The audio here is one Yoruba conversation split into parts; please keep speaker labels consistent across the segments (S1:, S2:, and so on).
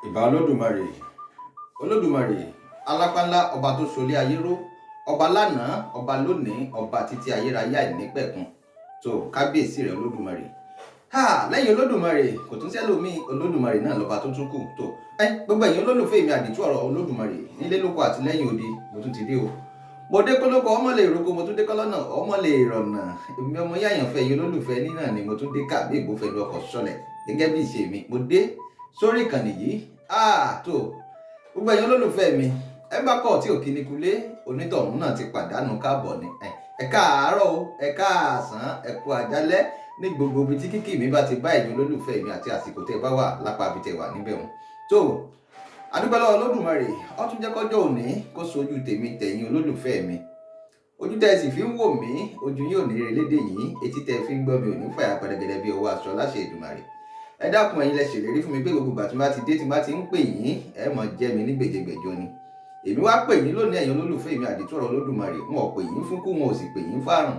S1: Ìbà Olódùmarè, Olódùmarè alápánlá, ọba tó solé ayé ró, ọba lánàá, ọba lónìí, ọba títí ayérayé àìnípẹ̀kun. Tó kábíyèsí rẹ̀ Olódùmarè. Ha, lẹ́yìn Olódùmarè kò tún sẹ́lòmíì. Olódùmarè náà lọ́ba tó tún kù. Tó ẹ gbogbo ẹ̀yin olólùfẹ́ mi, àdìtú ọ̀rọ̀ Olódùmarè nílé lóko àti lẹ́yìn odi, mo tún ti dé o. Mo dé kólókó ọmọ lè roko, mo tún dé kọ́lọ́nà ọmọ lè rọ̀nà. Èmi ọmọ yáyànfẹ́ yìí, olólùfẹ́ nínà ni mo tún dé kàbí ìgbófẹ́nu ọkọ̀ sọlẹ̀ gẹ́gẹ́ bí ìṣe mi. Mo dé sórí ìkànnì yìí. Tó gbogbo ẹ̀yin olólùfẹ́ mi, ẹ bá kọ̀ tí òkì ní kulé, onítọ̀hún náà ti pàdánù káàbọ̀ ni. Ẹ káàárọ̀ o, ẹ káàsán, ẹ kú àjálẹ́ ní gbogbo ibi tí kíkì mi bá ti bá ẹ̀yin olólùfẹ́ mi àti àsìkò tẹ́ bá wà lápá ibi tẹ́ wà níbẹ̀ wọn. Tó adúpẹ́ lọ́wọ́ Olódùmarè, ó tún jẹ́ kọ́jọ́ òní kó sojú tèmi tẹ̀yin olólùfẹ́ mi. Ojú tẹ́ ẹ sì fi ń wò mí, ojú yóò ní relédè yín. Etí tẹ́ ẹ fi ń gbọ́ mi ò ní fàyà pẹ̀rẹ̀gẹ̀dẹ̀ bí ọwọ́ aṣọ láṣẹ Èdùmàrè. Ẹ dákun, ẹ̀yin lẹ ṣèlérí fún mi pé gbogbo ìgbà tí n bá ti dé, tí n bá ti ń pè yín, ẹ mọ̀ jẹ́ mi ní gbèjègbèjọ ni. Èmi wá pè yín lónìí, ẹ̀yin olólùfẹ́ mi, àdìtú ọ̀rọ̀ Olódùmarè. Wọn ò pè yín fún kú, wọn ò sì pè yín fárùn.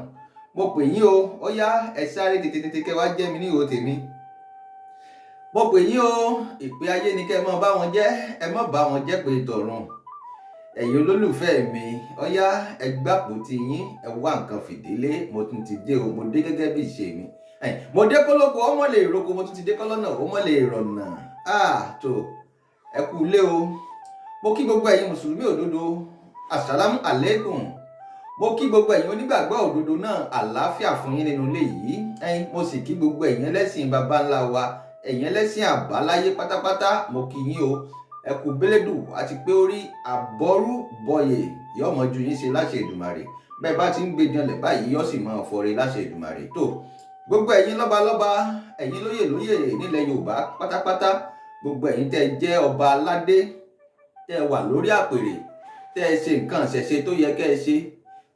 S1: Mo pè yín o, ó yá, ẹ sáré tètè tètè kẹ́ wá jẹ́ mi ní ìhò tèmi. Mo pè yín o, ìpè ayé ni kẹ́ ẹ mọ́ bá wọn jẹ́, ẹ mọ́ bá wọn jẹ́ pé tọ̀run. Ẹ̀yin olólùfẹ́ mi, ó yá, ẹ gbàpò tí yín, ẹ wá nǹkan fìdílé. Mo tún ti dé o, mo dé gẹ́gẹ́ bí ìṣe mi. Mo dé kólókó ọmọ lè roko, mo tún ti dé kọ́lọ́nà ọmọ lè rọ̀nà. Tó ẹ kú ilé o. Mo kí gbogbo ẹ̀yin mùsùlùmí òdodo, asàlámù àlékún. Mo kí gbogbo ẹ̀yin onígbàgbọ́ òdodo náà, àlàáfíà fún yín nínú ilé yìí. Ẹ̀yin mo sì kí gbogbo ẹ̀yin ẹlẹ́sìn baba ńlá wa, ẹ̀yin ẹlẹ́sìn àbáláyé pátápátá, mo kí yín o. Ẹ kú bélédù àti pé orí àbọrú bọyè yóò mọ ju yín ṣe láṣẹ Èdùmàrè. Bẹ́ẹ̀ bá ti ń gbé janlẹ̀ báyìí, yóò sì máa fọre láṣẹ Èdùmàrè. Tó gbogbo ẹ̀yin lọ́balọ́ba, ẹ̀yin lóyè lóyè nílẹ̀ Yorùbá pátápátá, gbogbo ẹ̀yin tẹ́ jẹ́ ọba aládé, tẹ́ wà lórí àpèrè, tẹ́ ẹ ṣe nǹkan ṣẹ̀ṣe tó yẹ kẹ́ ẹ ṣe,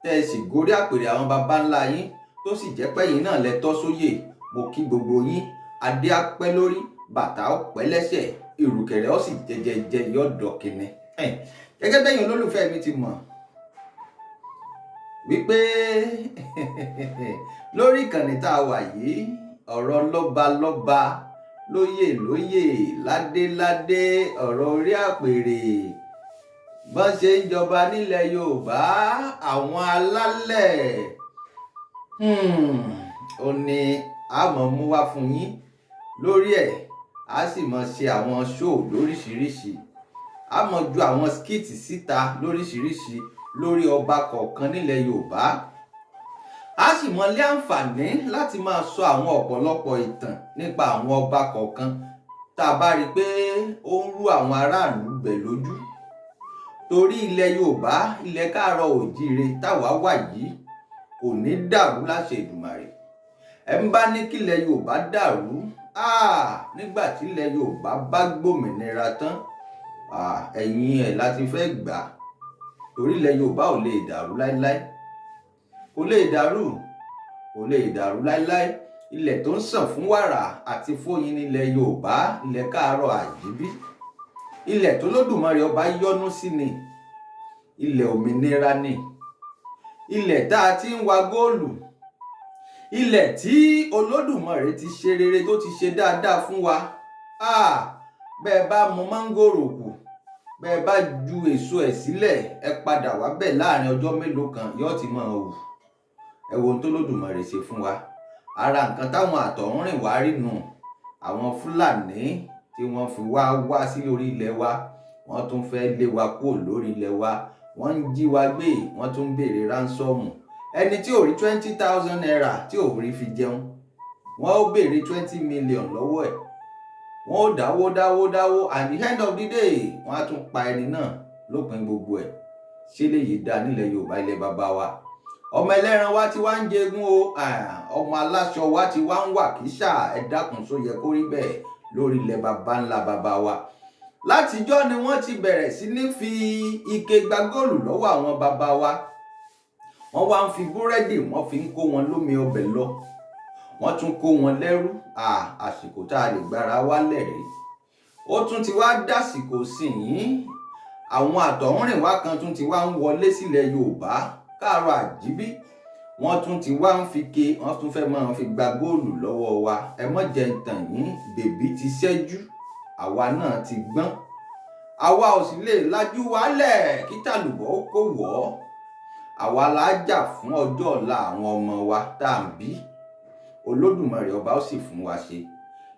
S1: tẹ́ ẹ sì gorí àpèrè àwọn baba ńlá yín, tó sì jẹ́ pẹ́yìn náà lẹ tọ́ sóyè, mo kí gbogbo yín. Adé á pẹ́ lórí, bàtà ó pẹ́ lẹ́sẹ̀, ìrùkẹ̀rẹ̀ ó sì jẹjẹjẹ yọ dọ̀kìnì. Gẹ́gẹ́ bẹ́yìn olólùfẹ́ mi ti mọ̀ wípé lórí ìkànnì tá a wà yìí, ọ̀rọ̀ lọ́balọ́ba, lóyè lóyè, ládéládé, ọ̀rọ̀ orí àpèrè, bọ́n ṣe ń jọba nílẹ̀ Yorùbá, àwọn alálẹ̀ ó ní a mọ̀ mú wá fún yín lórí ẹ̀. A sì mọ̀ ṣe àwọn show lóríṣiríṣi, a mọ̀ ju àwọn skit síta lóríṣiríṣi lórí ọba kọ̀ọ̀kan nílẹ̀ Yorùbá. A sì mọ̀ lé àǹfààní láti máa sọ àwọn ọ̀pọ̀lọpọ̀ ìtàn nípa àwọn ọba kọ̀ọ̀kan tá a bá rí i pé ó ń rú àwọn aráàlú bẹ̀ lójú, torí ilẹ̀ Yorùbá, ilẹ̀ káàárọ̀ òjíire táwa wà yìí, kò ní dàrú láṣẹ Èdùmàrè. Ẹ ń bá ní kílẹ̀ Yorùbá dàrú, nígbà tí ilẹ̀ Yorùbá bá gbòmìnira tán, ẹ̀yìn ẹ̀ láti fẹ́ gbà, torí ilẹ̀ Yorùbá ò lè dàrú láéláé, kò lè dàrú, kò lè dàrú láéláé. Ilẹ̀ tó ń sàn fún wàrà àti fóyin nílẹ̀ Yorùbá, ilẹ̀ káàárọ̀ àjíbí, ilẹ̀ tó lódùmarè ọba yọ́nú sí ni, ilẹ̀ òmìnira ni, ilẹ̀ tá a ti ń wa góòlù, ilẹ̀ tí Olódùmarè ti ṣe rere, tó ti ṣe dáadáa fún wa. Bẹ́ẹ̀ bá mu máńgòrò kù, bẹ́ẹ̀ bá ju èso ẹ̀ sílẹ̀, ẹ padà wá bẹ̀ láàrin ọjọ́ mélòó kan, yóò ti máa hù. Ẹ wo ohun tó Lódùmarè ṣe fún wa. Ara nǹkan táwọn àtọ̀húnrìn wá rí nù, àwọn Fúlàní tí wọ́n fi wá wá sí orí ilẹ̀ wa, wọ́n tún fẹ́ lé wa kúrò lórí ilẹ̀ wa, wọ́n ń jí wa gbé, wọ́n tún ń béèrè ransom. Ẹni tí ò rí ₦20,000 tí ò rí fi jẹun, wọ́n ó béèrè 20 million lọ́wọ́ ẹ̀. Wọ́n ó dáwó dáwó dáwó, at the end of the day, wọ́n á tún pa ẹni náà lópin gbogbo ẹ̀. Ṣé léyìí dá nílẹ̀ Yorùbá, ilẹ̀ bàbá wa? Ọmọ ẹlẹ́ran wa ti wá ń jẹgun o, ọmọ aláṣọ wa ti wá ń wà kíṣà. Ẹ dákun, só yẹ kó rí bẹ́ẹ̀ lórí ilẹ̀ bàbá ńlá bàbá wa? Látijọ́ ni wọ́n ti bẹ̀rẹ̀ sí ní fi ike gba góòlù lọ́wọ́ àwọn bàbá wa. Wọ́n wá ń fi búrẹ́dì, wọ́n fi ń kó wọn lómi ọbẹ̀ lọ, wọ́n tún kó wọn lẹ́rú. Àsìkò tá a lè gbára wálẹ̀ rí, ó tún ti wá dásìkò sìn yín. Àwọn àtọ̀húnrìnwá kan tún ti wá ń wọlé sílẹ̀ Yorùbá káàárọ̀ àjíbí, wọ́n tún ti wá ń fi ke, wọ́n tún fẹ́ máa fi gba góòlù lọ́wọ́ wa. Ẹ mọ̀ jẹ́ ń tàn yín, bèbí ti ṣẹ́jú. Àwa náà ti gbọ́n, àwa ò sì lè lajú wálẹ̀ kí tàlùbọ̀ ó kó wọ̀ ọ́. Àwa la jà fún ọjọ́ ọ̀la àwọn ọmọ wa tá à ń bí. Olódùmarè ọba ó sì fún wa ṣe.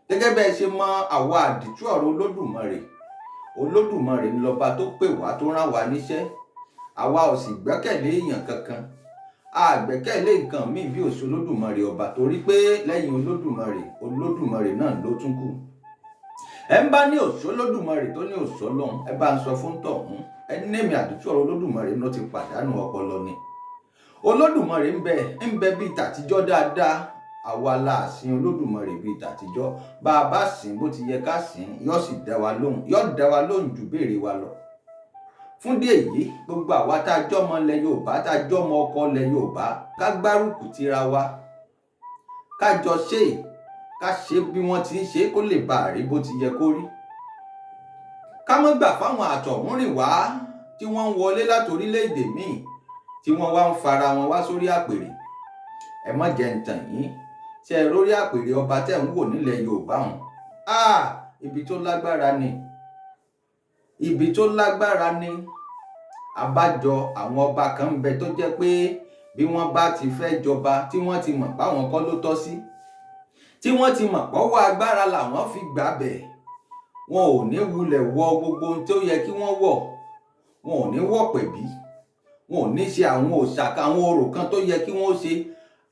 S1: Gẹ́gẹ́ bẹ́ẹ̀ ṣe mọ àwa àdìtú ọ̀rọ̀ Olódùmarè, Olódùmarè ńlọba tó pè wá, tó rán wa níṣẹ́. Àwa ò sì gbẹ́kẹ̀lé èèyàn kankan, a gbẹ́kẹ̀lé nǹkan míì bí òṣù Olódùmarè ọba, torí pé lẹ́yìn Olódùmarè, Olódùmarè náà ló tún kù. Ẹ ń bá ní òṣù Olódùmarè tó ní òṣù Ọlọ́run, ẹ bá ń sọ fún tọ̀hún, ẹ némi àdìtú ọ̀rọ̀ Olódùmarè ló ti pàdánù ọpọlọ ni. Olódùmarè ń bẹ, ń bẹ bíi tàtijọ́ dáadáa. Àwa la sìn Olódùmarè bíi tàtijọ́. Bá a bá sìn bó ti yẹ ká sìn, yóò sì dá wa lóhùn, yóò dá wa lóhùn ju béèrè wa lọ. Fún díẹ̀ yìí, gbogbo àwa tá a jọmọ ilẹ̀ Yorùbá, tá a jọmọ ọkọ ilẹ̀ Yorùbá, ká gbárùkù tira wa, ká jọ ṣe, ká ṣe bí wọ́n ti ń ṣe kó lè bá a rí bó ti yẹ kó rí. Ká má gbà fáwọn àtọ̀húnrìn wá tí wọ́n ń wọlé láti orílẹ̀-èdè míì, tí wọ́n wá ń fara wọn wá sórí àpèrè. Ẹ má jẹ́ ń tàn yín, ṣe é lórí àpèrè ọba tẹ́ ń wò nílẹ̀ Yorùbá hàn, ibi tó lágbára ni, ibi tó lágbára ni. Àbájọ àwọn ọba kan ń bẹ tó jẹ́ pé bí wọ́n bá ti fẹ́ jọba, tí wọ́n ti mọ̀ páwọn kọ́ ló tọ́ sí, tí wọ́n ti mọ̀ pọ́wọ́ agbára làwọn fi gbà bẹ̀, wọn ò ní wulẹ̀ wọ gbogbo ohun tó yẹ kí wọ́n wọ̀. Wọn ò ní wọ̀ pẹ̀bí, wọn ò ní ṣe àwọn òòṣà kan, àwọn orò kan tó yẹ kí wọ́n ṣe,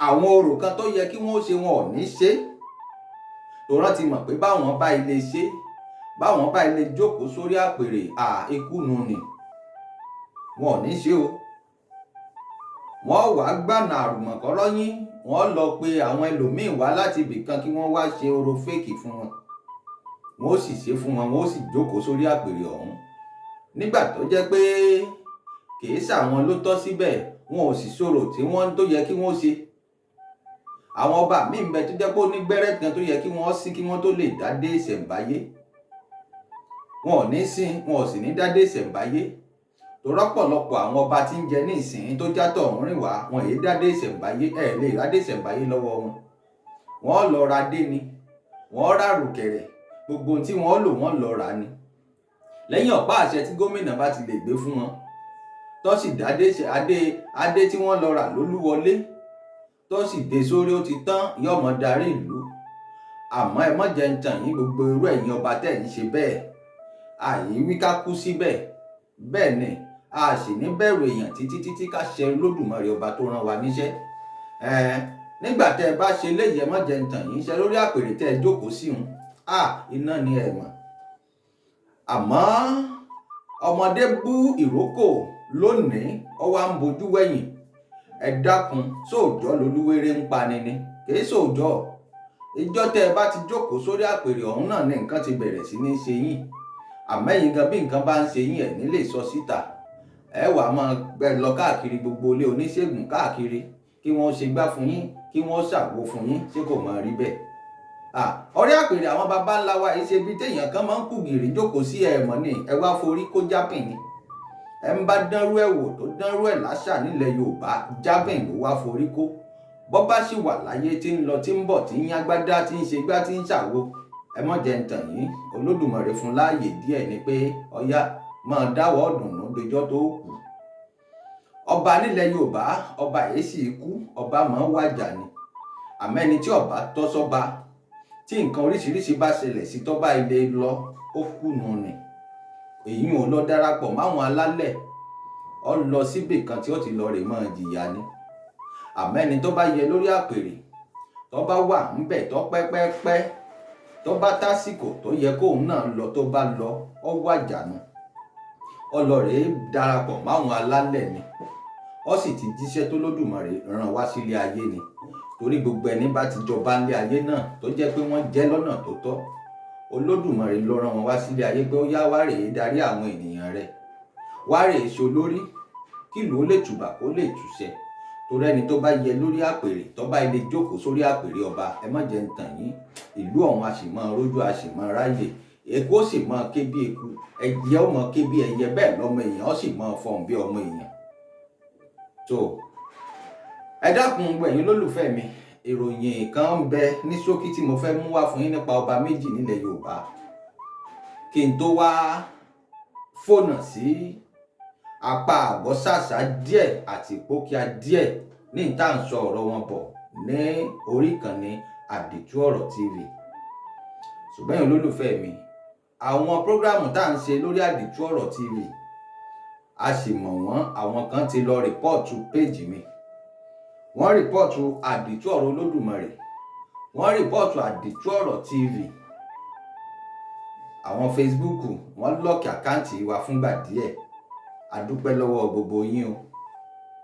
S1: àwọn orò kan tó yẹ kí wọ́n ṣe, wọn ò ní ṣe. Tòrán ti mọ̀ pé báwọn bá ilé ṣe, báwọn bá ilé jókòó sórí àpèrè, à ikú nu ni, wọn ò ní ṣe o. Wọ́n wàá gbànà àrùmọ̀kọ́rọ́ yín, wọ́n lọ pe àwọn ẹlòmíín wá láti ibìkan kí wọ́n wá ṣe orò fake fún wọn. Wọ́n ó sì ṣe fún wọn, wọ́n ó sì jókòó sórí àpèrè ọ̀hún. Nígbà tó jẹ́ pé kìí ṣàwọn ló tọ́ síbẹ̀, wọn ò sì ṣòro tí wọ́n tó yẹ kí wọ́n ṣe. Àwọn ọba míì ń bẹ tó jẹ́ pé ó ní gbẹ́rẹ́ kan tó yẹ kí wọ́n sí kí wọ́n tó lè dádé ìṣẹ̀ǹbáyé. Wọn ò ní sìn, wọn ò sì ní dádé ìṣẹ̀ǹbáyé. Torọ́pọ̀lọpọ̀ àwọn ọba tí ń jẹ ní ìsìn tó játọ̀ ọ̀hún rìn wá, wọn èyí dádé ìṣẹ̀ǹbáyé, ẹ̀ lè rádé ìṣẹ̀ǹbáyé lọ́wọ́ wọn. Wọ́n lọ ra dé ni, wọ́n rà rùkẹ̀rẹ̀, gbogbo ohun tí wọ́n lò wọ́n lọ rà ni. Lẹ́yìn ọ̀pá àṣẹ tí gómìnà bá ti lè gbé fún wọn, tó sì dádé adé adé tí wọ́n lọ rà lólúwọlé, tó sì dé sórí, ó ti tán, yóò mọ darí ìlú. Àmọ́ ẹ má jẹ́ ń tàn yín, gbogbo irú ẹ̀yin ọba tẹ̀ ń ṣe bẹ́ẹ̀, àyè wí ká kú síbẹ̀. Bẹ́ẹ̀ ni a sì ní bẹ̀rù èèyàn títí títí ká ṣe Olódùmarè ọba tó rán wa níṣẹ́. Nígbà tẹ́ ẹ bá ṣe léyìí, ẹ má jẹ́ ń tàn yín, ṣe lórí àpèrè tẹ́ ẹ jókòó sí un, iná ni ẹ mọ̀. Àmọ́ ọmọdé bú ìrókò lónìí, ó wá ń bojú wẹ̀yìn. Ẹ dákun, sóòjọ́ lolúwéré ń pani ni? Kìí sóòjọ́. Ìjọ́ tẹ́ ẹ bá ti jókòó sórí àpèrè ọ̀hún náà ni nǹkan ti bẹ̀rẹ̀ sí ní ṣe yín. Àmọ́ ẹ̀yin gan, bí nǹkan bá ń ṣe yín, ẹ̀ ní lè sọ síta. Ẹ wàá máa gbẹ lọ káàkiri gbogbo ilé oníṣègùn káàkiri, kí wọ́n ṣe gbá fún yín, kí wọ́n ṣàgbo fún yín. Ṣé kò máa rí bẹ́ẹ̀? Ọ̀rẹ́ àpèrè àwọn baba ńlá wa yìí ṣe bí téèyàn kan máa ń kú gìrì jókòó sí ẹ̀mọ́ ni, ẹ wá forí kó jápìn ni. Ẹ ń bá dánrú ẹ̀ wò tó dánrú ẹ̀ láṣà nílẹ̀ Yorùbá, jápìn ló wá forí kó. Bọ́ bá sì wà láyé tí ń lọ tí ń bọ̀, tí ń yágbádá, tí ń ṣe gbá, tí ń ṣàwo, ẹ má jẹ́ ń tàn yín, Olódùmarè fún láàyè díẹ̀ ni pé ọyá máa dáwọ́ ọ̀dùnnú dejọ́ tó kù. Ọba nílẹ̀ Yorùbá, ọba yìí sì kú, ọba máa ń wàjà ni. Àmọ́ ẹni tí ọba tọ́ sọ́ba, tí nǹkan oríṣiríṣi bá ṣẹlẹ̀ sí tọ́ba ilé lọ, ó kùnú ni. Èyí ò lọ darapọ̀ máwọn alálẹ̀, ọ lọ síbì kan tí ó ti lọ rè máa jìyà ni. Àmọ́ ẹni tó bá yẹ lórí àpèrè, tó bá wà ńbẹ̀ tó pẹ́pẹ́pẹ́, tó bá tásìkò tó yẹ kóun náà lọ, tó bá lọ, ó wàjà nu. Ó lọ rèé darapọ̀ máwọn alálẹ̀ ni. Ó sì ti jíṣẹ́ tó Lódùmarè rán wá sílé ayé ni. Torí gbogbo ẹni bá ti jọba nílé ayé náà tó jẹ́ pé wọ́n jẹ́ lọ́nà tó tọ́, Olódùmarè ló rán wọn wá sílé ayé pé ó yá, wá rèé darí àwọn ènìyàn rẹ̀, wá rèé ṣolórí, kí ìlú ó lè tùbà kó lè túṣẹ. Torí ẹni tó bá yẹ lórí àpèrè, tó bá ilé jókòó sórí àpèrè ọba, ẹ má jẹ́ ń tàn yín, ìlú ọ̀hún a sì máa rójú, a sì máa ráyè, eku ó sì máa ké bí eku, ẹyẹ ó máa ké bí ẹyẹ, bẹ́ẹ̀ lọ́mọ èèyàn ó sì máa fọhùn bí ọmọ èèyàn. Tó ẹ dákun, gbogbo ẹ̀yin lólùfẹ́ mi, ìròyìn kan ń bẹ ní ṣókí tí mo fẹ́ mú wá fún yín nípa ọba méjì nílẹ̀ Yorùbá. Kí n tó wá fònà sí apá Àgọ́sàsà díẹ̀ àti Ìpókíà díẹ̀ ní ìta ń sọ ọ̀rọ̀ wọn bọ̀ ní orí ìkànnì Àdìtú Ọ̀rọ̀ TV. Ṣùgbọ́n ẹ̀yin olólùfẹ́ mi, àwọn program tá à ń ṣe lórí Àdìtú Ọ̀rọ̀ TV, a sì mọ̀ wọ́n. Àwọn kan ti lọ report page mi, wọ́n report Àdìtú Ọ̀rọ̀ Olódùmarè, wọ́n report Àdìtú Ọ̀rọ̀ TV. Àwọn Facebook, wọ́n lock account wa fúngbà díẹ̀. A dúpẹ́ lọ́wọ́ gbogbo yín o.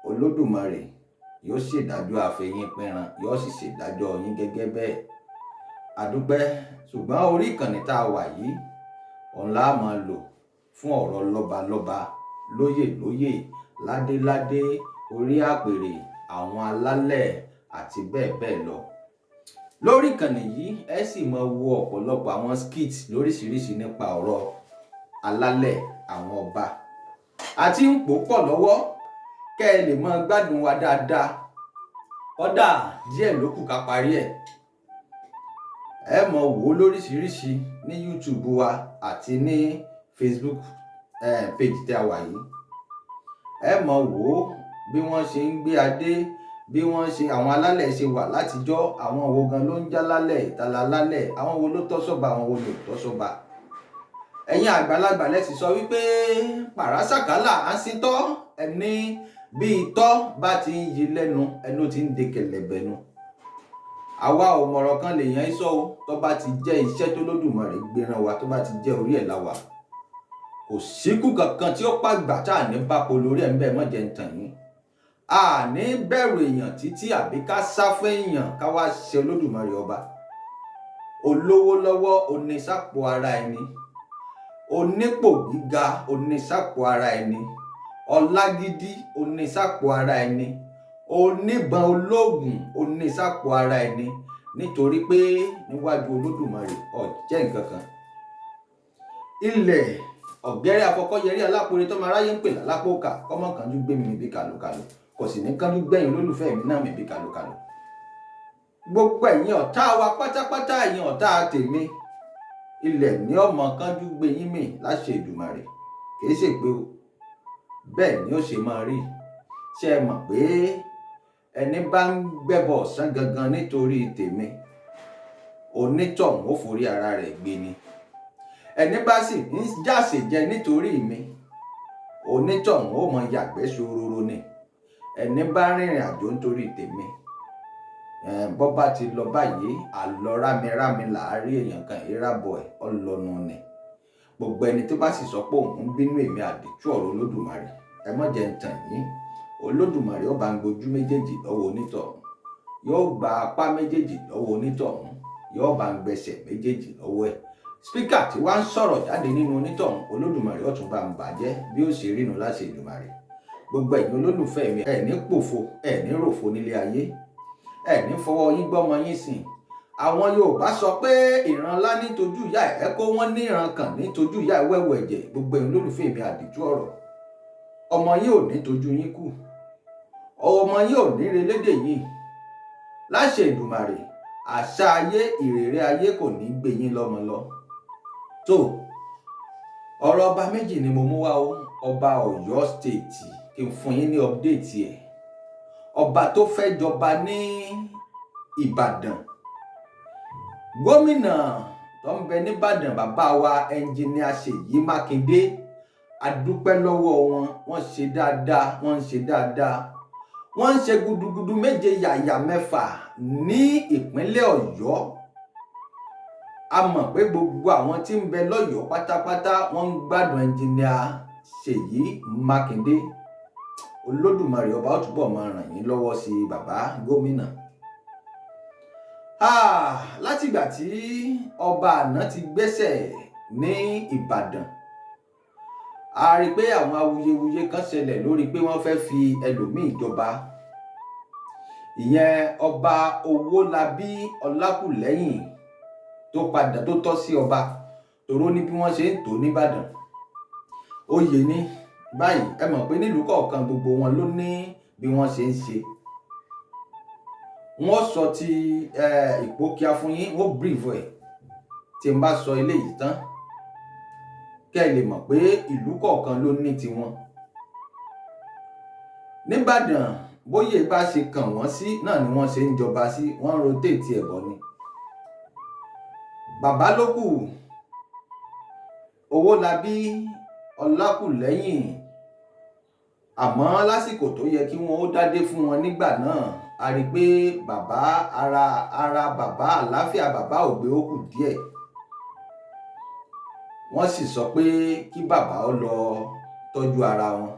S1: Olódùmarè yóò ṣèdájọ́ àfẹ̀yìn pẹran, yóò sì ṣèdájọ́ yín gẹ́gẹ́ bẹ́ẹ̀. A dúpẹ́. Ṣùgbọ́n orí ìkànnì tá a wà yìí, òun la máa lò fún ọ̀rọ̀ lọ́balọ́ba, lóyè lóyè, ládéládé, orí àpèrè, àwọn alálẹ̀ àti bẹ́ẹ̀ bẹ́ẹ̀ lọ. Lórí ìkànnì yìí, ẹ sì máa wo ọ̀pọ̀lọpọ̀ àwọn skits lóríṣiríṣi nípa ọ̀rọ̀ alálẹ̀, àwọn ọba àti ń pò pọ̀ lọ́wọ́, kẹ́ ẹ lè máa gbádùn wa dáadáa. Kódà díẹ̀ ló kù ká parí ẹ̀. Ẹ máa wò ó lóríṣiríṣi ní YouTube wa àti ní Facebook page tí a wà yìí. Ẹ máa wò ó bí wọ́n ṣe ń gbé adé, bí wọ́n ṣe àwọn alálẹ̀ ṣe wà látijọ́, àwọn wo gan ló ń já lálẹ̀, ìtàlá lálẹ̀, àwọn wo ló tọ́ sọ́ba, àwọn wo ló tọ́ sọ́ba. Ẹ̀yin àgbàlagbà lẹ sì sọ wípé pàràsàkálà á sí tọ́ ẹni bí itọ́ bá ti ń yí lẹ́nu, ẹnu ti ń de kẹ̀lẹ̀bẹ̀ nu. Àwa ò mọ̀rọ̀ kan lèèyàn sọ o. Tó bá ti jẹ́ iṣẹ́ tó lódùmarè gbéran wa, tó bá ti jẹ́ orí ẹ̀ la wà, kò síkú kankan tí ó pàgbà tá à ní bápo lórí ẹ̀ ń bẹ́ẹ̀. Mọ̀jẹ̀ ń tàn yín, a ní bẹ̀rù èèyàn títí àbí ká sá fún èèyàn ká wá ṣe Olódùmarè ọba. Olówó lọ́wọ́, onísàpò ara ẹni; onípò gíga, onísàpò ara ẹni; ọlágídí, onísàpò ara ẹni; oníbọn ológun, onísàpò ara ẹni, nítorí pé níwájú Olódùmarè, ọ̀jẹ́ nǹkan kan. Ilẹ̀ ọ̀gẹ́rẹ́ afọkọ́yẹrí alápòore tó máa ráyé ń pè lálápòkà kọ́mọ kanjú gbé mi bí kàlùkàlù, kò sì ní kánjú gbẹ̀yìn olólùfẹ́ mi náà mi bí kàlùkàlù. Gbogbo ẹ̀yin ọ̀tá wa pátápátá, ẹ̀yin ọ̀tá tèmi, ilẹ̀ ní ọmọ kánjú gbé yín mì láṣẹ Èdùmàrè. Kì í ṣe pé o, bẹ́ẹ̀ ni ó ṣe máa rí. Ṣé ẹ mọ̀ pé ẹni bá ń gbẹ́bọ̀ ọ̀sán gangan nítorí tèmi, onítọ̀hún ó forí ara rẹ̀ gbé ni? Ẹni bá sì ń jàsè jẹ nítorí mi, onítọ̀hún ó mọ yàgbẹ́ ṣòroro ni. Ẹni bá rìnrìn àjò nítorí tèmi, bọ́ bá ti lọ báyìí, àlọ́ rámirámi làárí èèyàn kan ìrábọ̀ ẹ̀ ọlọ́nu ni. Gbogbo ẹni tó bá sì sọ pé òun ń bínú èmi Àdìtú Ọ̀rọ̀ Olódùmarè, ẹ má jẹ́ ń tàn yín, Olódùmarè ó bá ń gbojú méjèèjì lọ́wọ́ onítọ̀hún, yóò gba apá méjèèjì lọ́wọ́ onítọ̀hún, yóò bá ń gbẹsẹ̀ méjèèjì lọ́wọ́ ẹ̀. Speaker tí wàá ń sọ̀rọ̀ jáde nínú onítọ̀hún, Olódùmarè ó tún bá ń bàjẹ́. Bí ó ṣe rínu láṣẹ Èdùmàrè. Gbogbo ẹ̀yin olólùfẹ́ mi, ẹ̀ ní pòfo, ẹ̀ ní ròfo nílé ayé, ẹ̀ ní fọwọ́ yín gbọ́mọ yín sìn. Àwọn Yorùbá sọ pé ìran ńlá nítojú ìyá ẹ̀ kó wọ́n ní ìran kan nítojú ìyá ẹ̀ wẹ̀wẹ̀ ẹ̀jẹ̀. Gbogbo ẹ̀yin olólùfẹ́ mi Àdìtú Ọ̀rọ̀, ọmọ yín ò ní tójú yín kú, ọmọ yín ò ní relédè yín láṣẹ Èdùmàrè. Àṣà ayé, ìrèrè ayé kò ní gbé yín lọ́mọ lọ. Tó ọ̀rọ̀ ọba méjì ni mo mú wá o. Ọba Ọ̀yọ́ State, kí n fún yín ní update ẹ̀. Ọba tó fẹ́ jọba ní Ìbàdàn, gómìnà tó ń bẹ nìbàdàn, bàbá wa ẹnjìníà Ṣèyí Mákindé, a dúpẹ́ lọ́wọ́ wọn. Wọ́n ṣe dáadáa, wọ́n ń ṣe dáadáa, wọ́n ń ṣe gudugudu méje yàyà mẹ́fà ní ìpínlẹ̀ Ọ̀yọ́. A mọ̀ pé gbogbo àwọn tí ń bẹ lọ́yọ̀ọ́ pátápátá, wọ́n ń gbádùn ẹnjìníà Ṣèyí Mákindé. Olódùmarè ọba ó túbọ̀ máa ràn yín lọ́wọ́ sí i, bàbá gómìnà. Látìgbà tí ọba àná ti gbẹ́sẹ̀ ní Ìbàdàn, a rí i pé àwọn awuyewuye kan ṣẹlẹ̀ lórí pé wọ́n fẹ́ fi ẹlòmíì jọba, ìyẹn Ọba Owólabí Ọlákùlẹ́hìn tó padà tó tọ́ sí ọba tòró ní bí wọ́n ṣe ń tò nìbàdàn. Oyè ní báyìí. Ẹ mọ̀ pé nílùú kọ̀ọ̀kan, gbogbo wọn ló ní bí wọ́n ṣe ń ṣe. Wọ́n sọ ti Ìpókíà fún yín, wọ́n brief ẹ̀ tí n bá sọ eléyìí tán. Kẹ́ ẹ lè mọ̀ pé ìlú kọ̀ọ̀kan ló ní tiwọn. Nìbàdàn, bóyè bá ṣe kàn wọ́n sí náà ni wọ́n ṣe ń jọba sí, wọ́n ń rotate ẹ̀ bọ̀ ni. Bàbá ló kù, Owólabí Ọlákùlẹ́hìn. Àmọ́ lásìkò tó yẹ kí wọ́n ó dádé fún wọn nígbà náà, a rí i pé bàbá ara bàbá, àlàáfíà bàbá ò gbé, ó kù díẹ̀. Wọ́n sì sọ pé kí bàbá ó lọ tọ́jú ara wọn.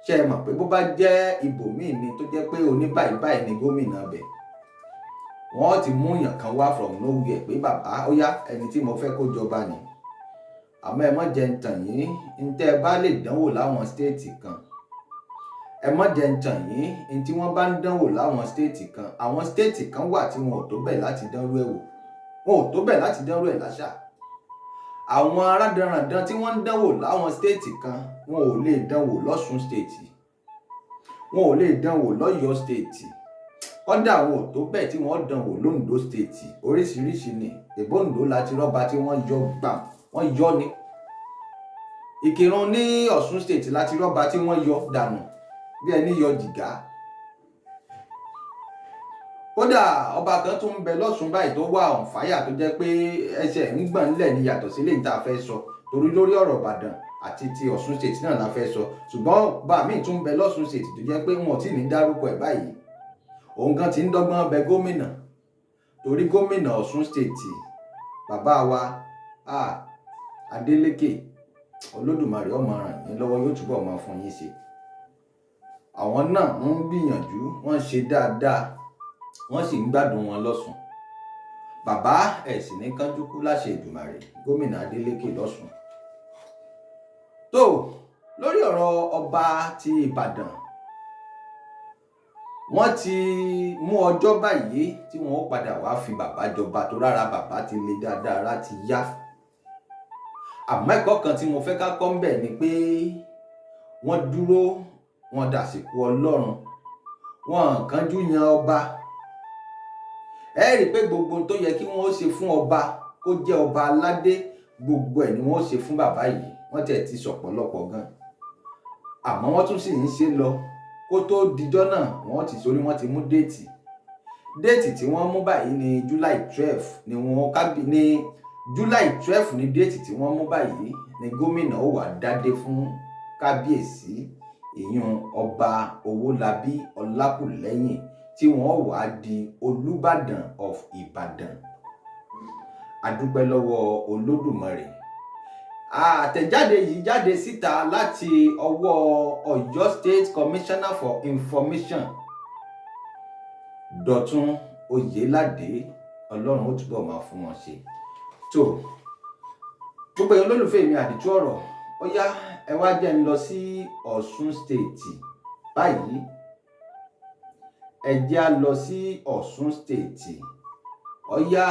S1: Ṣé ẹ mọ̀ pé bó bá jẹ́ ibòmíì ni, tó jẹ́ pé oní báyìí báyìí ni gómìnà bẹ̀, wọ́n ti mú èèyàn kan wá from nowhere pé bàbá ó yá, ẹni tí mo fẹ́ kó jọba ni. Àmọ́ ẹ má jẹ́ ń tàn yín, ń tẹ́ ẹ bá lè dánwò láwọn state kan, ẹ má jẹ́ ń tàn yín, ń tí wọ́n bá ń dánwò láwọn state kan, àwọn state kan wà tí wọn ò tó bẹ̀ láti dánrú ẹ̀ wò, wọn ò tó bẹ̀ láti dánrú ẹ̀ láṣà. Àwọn arádanrandan tí wọ́n ń dánwò láwọn state kan, wọn ò lè dánwò lọ́ṣun state, wọn ò lè dánwò lọ́yọ̀ọ́ state, kódà wọn ò tó bẹ́ẹ̀ tí wọ́n dánwò lóńdó state. Oríṣiríṣi ni ìbòǹdó láti rọ́ba tí wọ́n yọ gbàm, wọ́n yọ ní Ìkìrun. Ní Ọ̀ṣun State láti rọ́ba tí wọ́n yọ dànù bí ẹni yọ jìgá. Kódà ọba kan tún ń bẹ lọ́ṣun báyìí tó wà on fire, tó jẹ́ pé ẹsẹ̀ ń gbọ̀n ńlẹ̀ ní, yàtọ̀ sí lè tá a fẹ́ sọ, torí lórí ọ̀rọ̀ Ìbàdàn àti ti Ọ̀ṣun State náà la fẹ́ sọ. Ṣùgbọ́n bá mi tún bẹ lọ́ṣun State tó jẹ́ pé wọn ò tí ì ní dárúkọ ẹ̀ báyìí, òun gan ti ń dọ́gbọ́n bẹ gómìnà, torí gómìnà Ọ̀ṣun State, bàbá wa Adeleke, Olódùmarè ó máa ràn yín lọ́wọ́, yóò túbọ̀ máa fún yín ṣe. Àwọn náà ń gbìyànjú, wọ́n ṣe dáadáa, wọ́n sì ń gbádùn wọn lọ́ṣun. Bàbá ẹ̀ sì ní kánjú kú láṣẹ Èdùmàrè, gómìnà Adeleke lọ́ṣun. Tó lórí ọ̀rọ̀ ọba ti Ìbàdàn, wọ́n ti mú ọjọ́ báyìí tí wọ́n ó padà wá fi bàbá jọba, tó rárá bàbá ti le dáadáa, ara ti yá. Àmọ́ ẹ̀kọ́ kan tí mo fẹ́ ká kọ́ ń bẹ̀ ni pé wọ́n dúró, wọ́n dàsìkò Ọlọ́run, wọ́n kánjú yan ọba. Ẹ rí i pé gbogbo tó yẹ kí wọ́n ó ṣe fún ọba kó jẹ́ ọba aládé, gbogbo ẹ̀ ni wọ́n ṣe fún bàbá yìí. Wọ́n tẹ̀ ti sọ̀pọ̀lọpọ̀ gan, àmọ́ wọ́n tún sì ń ṣe lọ. Kó tó dijọ́ náà, wọ́n ti sórí, wọ́n ti mú date. Date tí wọ́n mú báyìí ní July 12 ni wọ́n kábí ní July 12 ní date tí wọ́n mú báyìí ní gómìnà ó wà dádé fún kábíyèsí, ìyún Ọba Owólabí Ọlákùlẹ́hìn, tí wọ́n wà á di Olúbàdàn of Ìbàdàn. A dúpẹ́ lọ́wọ́ Olódùmarè. Àtẹ̀jáde yìí jáde síta láti ọwọ́ Ọ̀yọ́ State Commissioner for Information, Dọ̀tun Oyèládé. Ọlọ́run ó túbọ̀ máa fún wọn ṣe. Tó gbogbo èèyàn olólùfẹ́ mi, àdìtú ọ̀rọ̀, ó yá, ẹ wá jẹ́ ń lọ sí Ọ̀ṣun State báyìí. Ẹ jẹ́ á lọ sí Ọ̀ṣun State. Ó yá,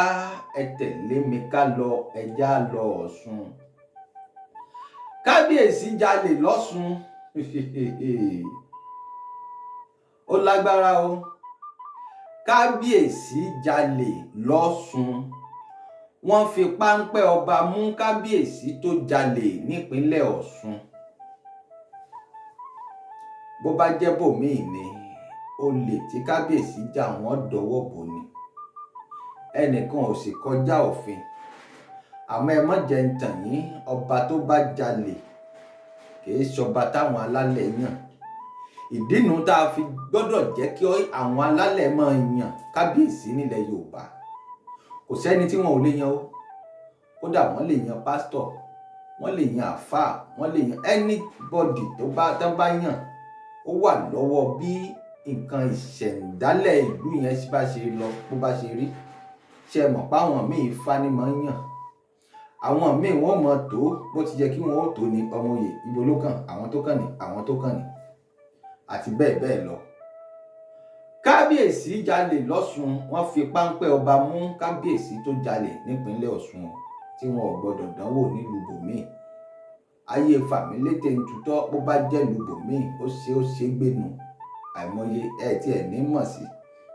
S1: ẹ tẹ̀lé mi ká lọ, ẹ jẹ́ á lọ Ọ̀ṣun. Kábíyèsí jalè lọ́ṣun, ó lágbára o. Kábíyèsí jalè lọ́ṣun, wọ́n fi páńpẹ́ ọba mú kábíyèsí tó jalè nípínlẹ̀ Ọ̀ṣun. Bó bá jẹ́ bòmíì ni, olè tí kábíyèsí jà, wọ́n dọwọ́ bò ni, ẹnìkan ò sì kọjá òfin. Àmọ́ ẹ má jẹ́ ń tàn yín, ọba tó bá jalè kì í ṣọba táwọn alálẹ̀ yàn. Ìdí nu tá a fi gbọ́dọ̀ jẹ́ kí àwọn alálẹ̀ máa yàn kábíyèsí nílẹ̀ Yorùbá. Kò sẹ́ni tí wọn ò lè yan o. Kódà wọ́n lè yan pásítọ̀, wọ́n lè yan àáfàá, wọ́n lè yan anybody tó bá tán bá yàn. Ó wà lọ́wọ́ bí nǹkan ìṣẹ̀ǹdálẹ̀ ìlú yẹn bá ṣe lọ, bó bá ṣe rí. Ṣe mọ̀ pé àwọn míì Ifá ni máa ń yàn, àwọn míì wọ́n mọ̀ tó bó ti yẹ kí wọ́n ó tó ní ọmọ oyè, ibo ló kàn, àwọn tó kàn ní, àwọn tó kàn ní, àti bẹ́ẹ̀ bẹ́ẹ̀ lọ. Kábíyèsí jalè lọ́ṣun, wọ́n fi páńpẹ́ ọba mú kábíyèsí tó jalè nípínlẹ̀ Ọ̀ṣun, tí wọn ò gbọ́dọ̀ dánwò nílùú bòmíì. Ayé fàmílétè ń tutọ́, bó bá jẹ́ ìlú bòmíì, ó ṣe gbénu àìmọye ẹ tí ẹ ní mọ̀ sí,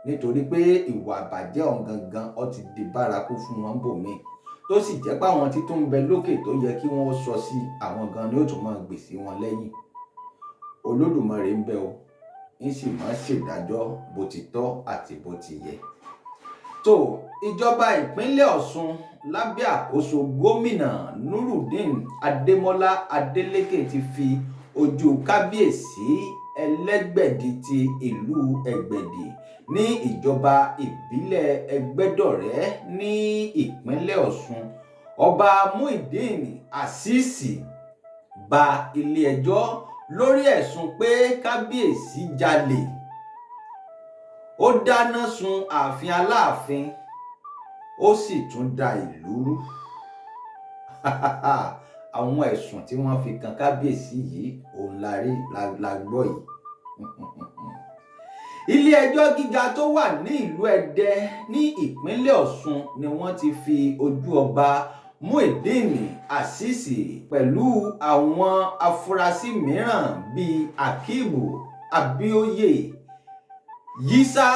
S1: nítorí pé ìwà àbàjẹ́ ọ̀hún gangan ó ti di bárakú fún wọn bòmíì. Tó sì jẹ́ pé àwọn tí tó ń bẹ lókè tó yẹ kí wọ́n sọ sí àwọn gan ni ó tún máa gbèsè wọn lẹ́yìn. Olódùmarè ń bẹ o, ń sì máa ṣèdájọ́ bó ti tọ́ àti bó ti yẹ. Tó ìjọba ìpínlẹ̀ Ọ̀ṣun lábẹ́ àkóso gómìnà Nurudeen Adémọ́lá Adélékè ti fi ojú kábíyèsí Ẹlẹ́gbẹ̀dì ti ìlú Ẹ̀gbẹ̀dì ní ìjọba ìbílẹ̀ Ẹgbẹ́dọ̀rẹ́ ní ìpínlẹ̀ Ọ̀ṣun, Ọba Muideen Azeez, ba ilé-ẹjọ́ lórí ẹ̀sùn pé kábíyèsí jalè, ó dáná sun ààfin Aláàfin, ó sì tún da ìlú rú. Àwọn ẹ̀sùn tí wọ́n fi kan kábíyèsí yìí òun la rí la gbọ́ yìí. Ilé-ẹjọ́ gíga tó wà ní ìlú Ẹdẹ ní ìpínlẹ̀ Ọ̀ṣun ni wọ́n ti fi ojú ọba Muideen Azeez pẹ̀lú àwọn afurasí mìíràn bíi Akeem Abioye, Yisa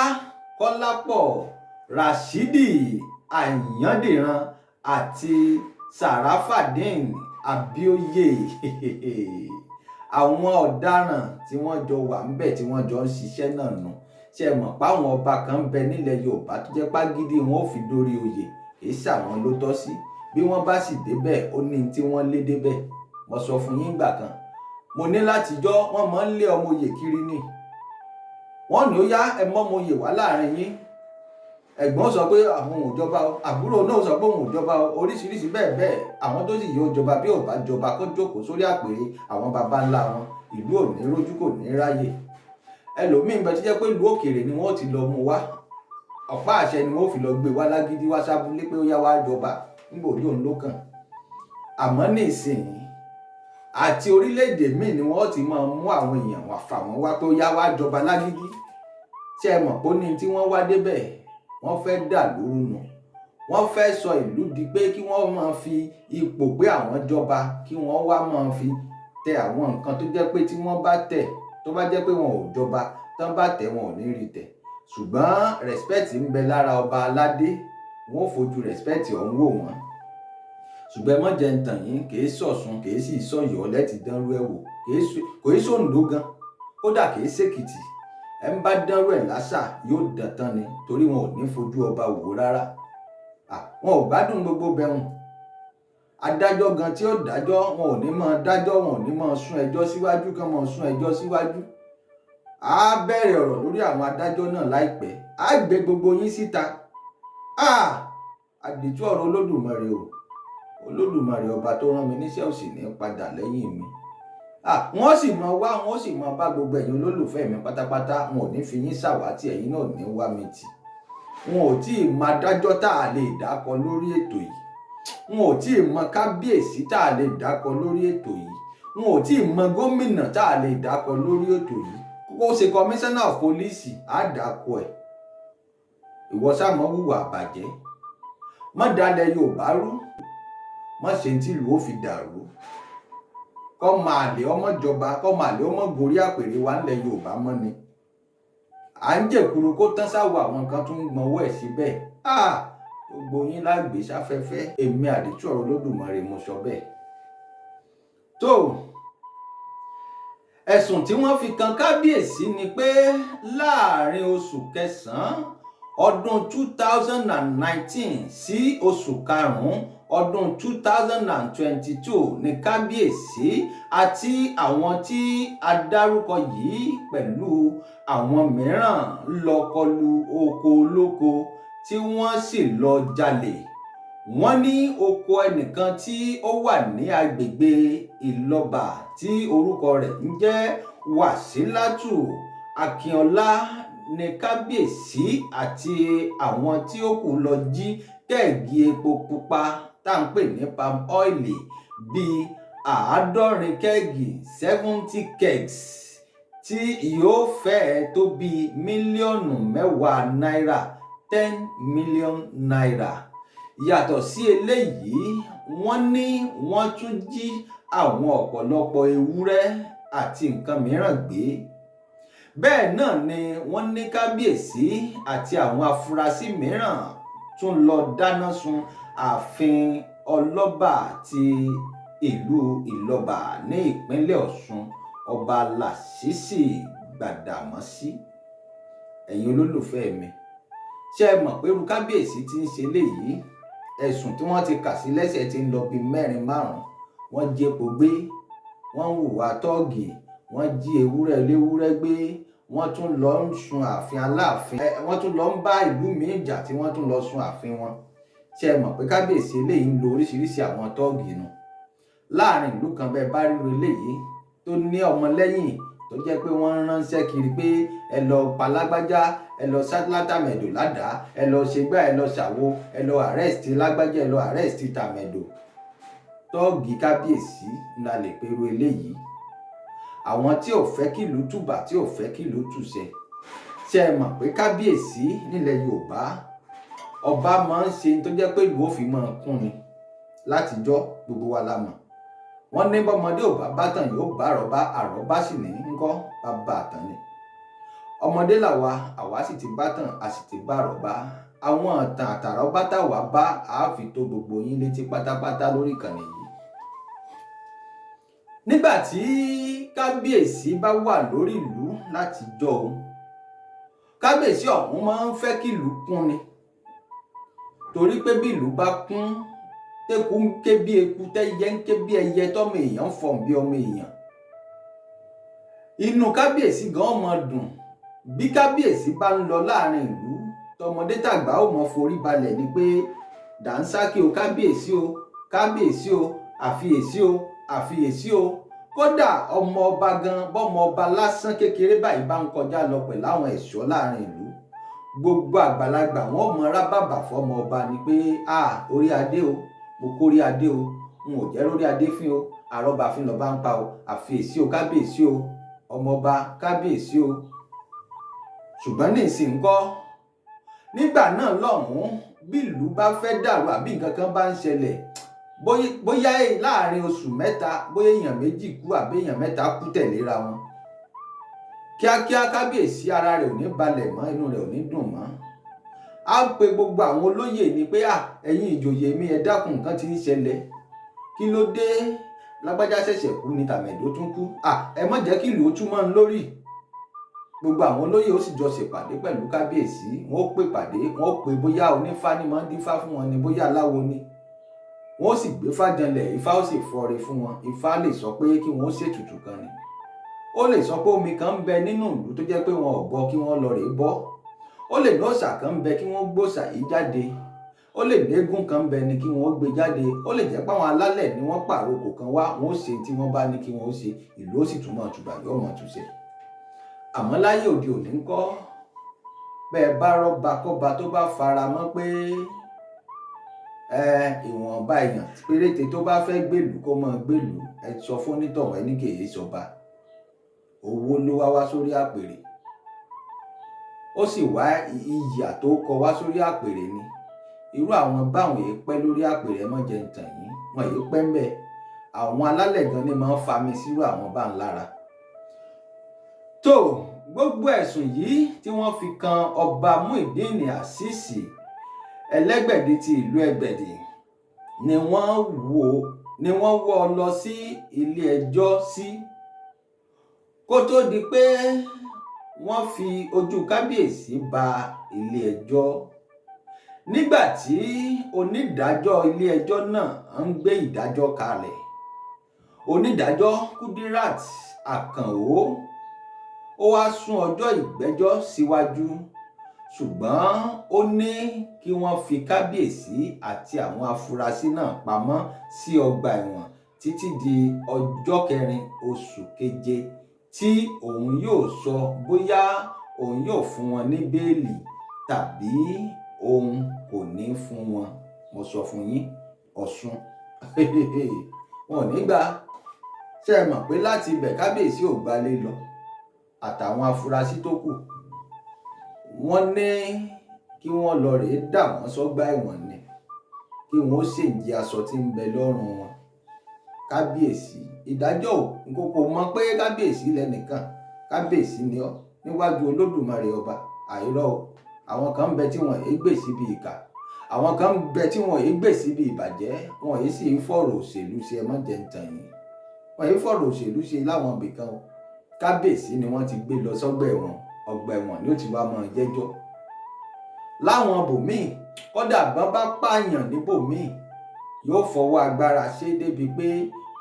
S1: Kọ́lápọ̀, Rashidi Ayandiran àti Sarafadeen Abioye. Àwọn ọ̀daràn tí wọ́n jọ wà ńbẹ̀ tí wọ́n jọ ń ṣiṣẹ́ náà nù. Ṣé ẹ mọ̀ páwọn ọba kan ń bẹ nílẹ̀ Yorùbá tó jẹ́ págídí wọn ò fi dórí oyè, kì í ṣàwọn ló tọ́ sí. Bí wọ́n bá sì débẹ̀, ó ní tí wọ́n lé débẹ̀. Mo sọ fún yín ìgbà kan, mo ní látijọ́ wọ́n máa ń lé ọmọ oyè kiri ni. Wọ́n ní ó yá ẹ mọ́ ọmọ oyè wá láàrin yín. Ẹ̀gbọ́n sọ pé àwọn ò jọba o, àbúrò náà sọ pé òun ò jọba o, oríṣiríṣi bẹ́ẹ̀ bẹ́ẹ̀. Àwọn tó sì yóò jọba bí ò bá jọba kó jókòó sórí àpèrè àwọn baba ńlá wọn, ìlú ò ní rójú, kò ní ráyè. Ẹlòmíín bẹ tó jẹ́ pé ìlú òkèèrè ni wọ́n ti lọ mú wá, ọ̀pá àṣẹ ni wọ́n fi lọ gbé wá lágídí wá sábúlé pé ó yá wá jọba nígbà òjò ń ló kàn. Àmọ́ nísìnyí àti orílẹ̀-èdè míì ni wọ́n ti máa mú àwọn èèyàn wá fà wọ́n wá pé ó yá wá jọba lágídí. Ṣé ẹ mọ̀ pé ó ní tí wọ́n wá débẹ̀, wọ́n fẹ́ dà lóru nù. Wọ́n fẹ́ sọ ìlú di pé kí wọ́n máa fi ipò pé àwọn jọba, kí wọ́n wá máa fi tẹ àwọn nǹkan tó jẹ́ pé tí wọ́n bá tẹ̀, tó bá jẹ́ pé wọn ò jọba, tán bá tẹ̀ wọn ò ní rí tẹ̀. Ṣùgbọ́n respect ń bẹ lára ọba aládé, wọ́n ò fojú respect ọ̀hún wò wọ́n. Ṣùgbọ́n ẹ má jẹ́ ń tàn yín, kì í ṣọ̀ṣun, kì í sì ṣọ̀yọ́ lẹ́ti dánrú ẹ̀ wò, kò í ṣòǹdó gan, kódà kì í ṣèkìtì. Ẹ ń bá dánrú ẹ̀ lásà yóò dán tán ni, torí wọn ò ní fojú ọba wò rárá. Wọn ò gbádùn gbogbo bẹ̀rùn. Adájọ́ gan tí ó dájọ́, wọn ò ní máa dájọ́, wọn ò ní máa sún ẹjọ́ síwájú, kán máa sún ẹjọ́ síwájú. A bẹ̀rẹ̀ ọ̀rọ̀ lórí àwọn adájọ́ náà láìpẹ́. A gbé gbogbo yín síta. Àdìtú ọ̀rọ̀ Olódùmarè o. Olódùmarè ọba tó rán mi níṣẹ́ ò sì ní padà lẹ́yìn mi. Wọ́n sì máa wá, wọ́n sì máa bá gbogbo ẹ̀yin olólùfẹ́ mi pátápátá, wọn ò ní fi yín ṣàwátì, ẹ̀yin náà ò ní wá mi tì. Wọn ò tí ì mọ adájọ́ tá a lè dákọ lórí ètò yìí. Wọn ò tí ì mọ kábíyèsí tá a lè dákọ lórí ètò yìí. Wọn ò tí ì mọ gómìnà tá a lè dákọ lórí ètò yìí. Kó ṣe commissioner of police, á dákọ ẹ̀. Ìwọ ṣá mọ́ hùwà àbàjẹ́. Má dalẹ̀ Yorùbá rú. Má ṣe tí ìlú ó fi dàrú. Kọ́ máa lè ọmọ jọba, kọ́ máa lè ọmọ gorí àpèrè wa ńlẹ̀ Yorùbá mọ́ ni. À ń jẹ̀kuru kó tán sáwọ àwọn kan tó ń gbọn owó ẹ̀ síbẹ̀. Gbogbo yín lágbè sáfẹ́fẹ́. Èmi àdìtú ọ̀rọ̀ Olódùmarè mo sọ bẹ́ẹ̀. Tó ẹ̀sùn tí wọ́n fi kan kábíyèsí ni pé láàrin oṣù kẹsàn-án ọdún 2019 sí oṣù karùn-ún ọdún 2022 ní kábíyèsí àti àwọn tí a dárúkọ yìí pẹ̀lú àwọn mìíràn lọ kọlu oko olóko tí wọ́n sì lọ jalè. Wọ́n ní oko ẹnìkan tí ó wà ní agbègbè Ìlọ́ba tí orúkọ rẹ̀ ń jẹ́ Wàsílátù Akínọlá ní kábíyèsí àti àwọn tí ó kù lọ jí kẹ́ẹ̀gì epo pupa tá à ń pè ní palm oil bíi 70 kẹ́ẹ̀gì, 70 kegs, tí yóò fẹ́ẹ̀ tó bíi mílíọ̀nù 10 náírà, ₦10 million. Yàtọ̀ sí eléyìí, wọ́n ní wọ́n tún jí àwọn ọ̀pọ̀lọpọ̀ ewúrẹ́ àti nǹkan mìíràn gbé. Bẹ́ẹ̀ náà ni wọ́n ní kábíyèsí àti àwọn afurasí mìíràn tún lọ dáná sun Ààfin Ọlọ́ba ti ìlú Ìlọ́ba ní ìpínlẹ̀ Ọ̀ṣun, Ọba Lásìsì Gbàdàmọ́sí. Ẹ̀yin olólùfẹ́ mi, ṣé ẹ mọ̀ pé irú kábíyèsí tí ń ṣe léyìí, ẹ̀sùn tí wọ́n ti kà sí lẹ́sẹ̀ ti ń lọ bí mẹ́rin márùn-ún. Wọ́n jí epo gbé, wọ́n ń hùwà tọ́ọ̀gì, wọ́n jí ewúrẹ́ eléwúrẹ́ gbé, wọ́n tún lọ ń sun ààfin aláàfin, wọ́n tún lọ ń bá ìlú míì jà tí wọ́n tún lọ sun ààfin wọn. Ṣé ẹ mọ̀ pé kábíyèsí eléyìí ń lo oríṣiríṣi àwọn tọ́ọ̀gì nù láàrin ìlú kan? Bẹ́ẹ̀ bá ríro eléyìí tó ní ọmọlẹ́yìn tó jẹ́ pé wọ́n ń ránṣẹ́ kiri pé ẹ lọ pa lágbájá, ẹ lọ sá látàmẹ̀dò ládàá, ẹ lọ ṣègbà, ẹ lọ ṣàwo, ẹ lọ arrest lágbájá, ẹ lọ arrest tàmẹ̀dò. Tọ́ọ̀gì kábíyèsí la lè perú eléyìí, àwọn tí ò fẹ́ kí ìlú tùbà, tí ò fẹ́ kí ìlú tùṣẹ. Ṣé ẹ mọ̀ pé kábíyèsí nílẹ̀ Yorùbá, ọba máa ń ṣe tó jẹ́ pé ìlú ò fi máa kún ni látijọ́? Gbogbo wa la mọ̀. Wọ́n ní bọ́mọdé ò bá bátàn, yóò bá àrọ́bá. Àrọ́bá sì ní ńkọ́, bàbá àtàn ni. Ọmọdé làwa, àwa sì ti bátàn, a sì ti bá àrọ́bá. Àwọn ìtàn àtàrọ́bá táwa bá a fi tó gbogbo yín létí pátápátá lórí ìkànnì yìí. Nígbà tí kábíyèsí bá wà lórí ìlú látijọ́ o, kábíyèsí ọ̀hún máa ń fẹ́ kí ìlú kún ni, torí pé bí ìlú bá kún, téku ń ké bí eku, tẹ́yẹ ń ké bí ẹyẹ, tọ́mọ èèyàn ń fọ̀n bí ọmọ èèyàn, inú kábíyèsí gan máa dùn. Bí kábíyèsí bá ń lọ láàrin ìlú, tọmọdé tàgbà ó mọ forí balẹ̀ ni pé dànsákì o, kábíyèsí o, kábíyèsí o, àfiyèsí o, àfiyèsí o. Kódà ọmọ ọba gan, bọ́mọ ọba lásán kékeré báyìí bá ń kọjá lọ pẹ̀lú àwọn ẹ̀ṣọ́ láàrin ìlú, gbogbo àgbàlagbà wọn mọ rábàbà fọmọ ọba ni pé a orí adé o, mo kórí adé o, n ò jẹ́ lórí adé fín o, àrọ́bà fín lọ́ba ń pa o, àfiyèsí o, kábíyèsí o, ọmọọba, kábíyèsí o. Ṣùgbọ́n ní ìsìn ńkọ́? Nígbà náà lọ́hùn-ún, bí ìlú bá fẹ́ dàrú àbí nǹkan kan bá ń ṣẹlẹ̀, bóyá láàrin oṣù 3, bóyá èèyàn 2 kú àbí èèyàn 3 kú tẹ̀léra wọn, kíákíá kábíyèsí ara rẹ̀ ò ní balẹ̀ mọ́, inú rẹ̀ ò ní dùn mọ́. Á pe gbogbo àwọn olóyè ni pé à, ẹ̀yin ìjòyè mi, ẹ dákun, nǹkan tí ń ṣẹlẹ̀, kí ló dé? Lágbájá ṣẹ̀ṣẹ̀ kú ni, tàmẹ̀dó tún kú. À, ẹ má jẹ́ kí ìlú ó túmọ̀ ń lórí. Gbogbo àwọn olóyè ó sì jọ ṣèpàdé pẹ̀lú kábíyèsí. Wọn ó pè pàdé, wọn ó pè bóyá onífá ni máa ń dífá fún wọn ni, bóyá aláwo ni, wọn ó sì gbé fájanlẹ̀, ifá ó sì fọre fún wọn. Ifá lè sọ pé kí wọn ó ṣètùtù kan ni, ó lè sọ pé omi kan ń bẹ nínú ìlú tó jẹ́ pé wọn ò bọ, kí wọ́n lọ rèé bọ́. Ó lè ní òòṣà kan ń bẹ, kí wọ́n gbóòṣà yìí jáde. Ó lè ní eégún kan ń bẹ ni, kí wọ́n gbé jáde. Ó lè jẹ́ pé àwọn alálẹ̀ ni wọ́n pàrokò kan wá, wọ́n ó ṣe tí wọ́n bá ní kí wọ́n ó ṣe, ìlú ó sì tún máa tùbà, yóò máa túṣẹ. Àmọ́ láyé òde òní ńkọ́? Bẹ́ẹ̀ bá rọ́ba kọ́ba tó bá fara mọ́ pé ìwọ̀nba èèyàn péréte tó bá fẹ́ gbèlú kó máa gbèlú, ẹ sọ fún onítọ̀hún, ẹ ní kì í sọba. Owó ló wá wá sórí àpèrè, ó sì wá ìyà tó kọ wá sórí àpèrè ni. Irú àwọn báwọn yìí pẹ́ lórí àpèrè, ẹ mọ́ jẹ́ ń tàn yín, wọn yìí pẹ́ ń bẹ̀. Àwọn alálẹ̀ gan ni máa ń fami sírú àwọn bá ń lára. Tó gbogbo ẹ̀sùn yìí tí wọ́n fi kan Ọba Muyideen Azeez Ẹlẹ́gbẹ̀dì ti ìlú Ẹgbẹ̀dì ni wọ́n wọ́ lọ sí ilé ẹjọ́ sí, kó tó di pé wọ́n fi ojú kábíyèsí ba ilé ẹjọ́. Nígbà tí onídàájọ́ ilé ẹjọ́ náà ń gbé ìdájọ́ kalẹ̀, onídàájọ́ Kudirat Akànó, ó wá sún ọjọ́ ìgbẹ́jọ́ síwájú, ṣùgbọ́n ó ní kí wọ́n fi kábíyèsí àti àwọn afurasí náà pamọ́ sí ọgbà ẹ̀wọ̀n títí di ọjọ́ 4 oṣù keje, tí òun yóò sọ bóyá òun yóò fún wọn ní bẹ́ẹ̀lì tàbí òun kò ní fún wọn. Mo sọ fún yín, Ọ̀ṣun wọn ò ní gbà. Ṣé ẹ mọ̀ pé láti ibẹ̀ kábíyèsí ò gbalé lọ àtàwọn afurasí tó kù, wọ́n ní kí wọ́n lọ rèé dà wọ́n sọ́gbà ẹ̀wọ̀n ni, kí wọ́n ó ṣèǹjẹ aṣọ tí ń bẹ lọ́rùn wọn. Kábíyèsí ìdájọ́ ò kò mọ̀ pé kábíyèsí lẹ́nìkan, kábíyèsí ni ọ́ níwájú Olódùmarè ọba. Àìrọ́ o, àwọn kan ń bẹ tí wọ́n èé gbè síbi ìkà. Àwọn kan ń bẹ tí wọn yìí gbè síbi ìbàjẹ́, wọn yìí sì ń fọ̀rọ̀ òṣèlú ṣe. Ẹ má jẹ́ ń tàn yín, wọn yìí fọ̀rọ̀ òṣèlú ṣe láwọn ibì kan o. Kábíyèsí ni wọ́n ti gbé lọ sọ́gbà ẹ̀wọ̀n, ọgbà ẹ̀wọ̀n ni ó ti wá máa jẹ́jọ́. Láwọn bòmíì, kódà bọ́n bá pààyàn níbòmíì, yóò fọwọ́ agbára ṣe débi pé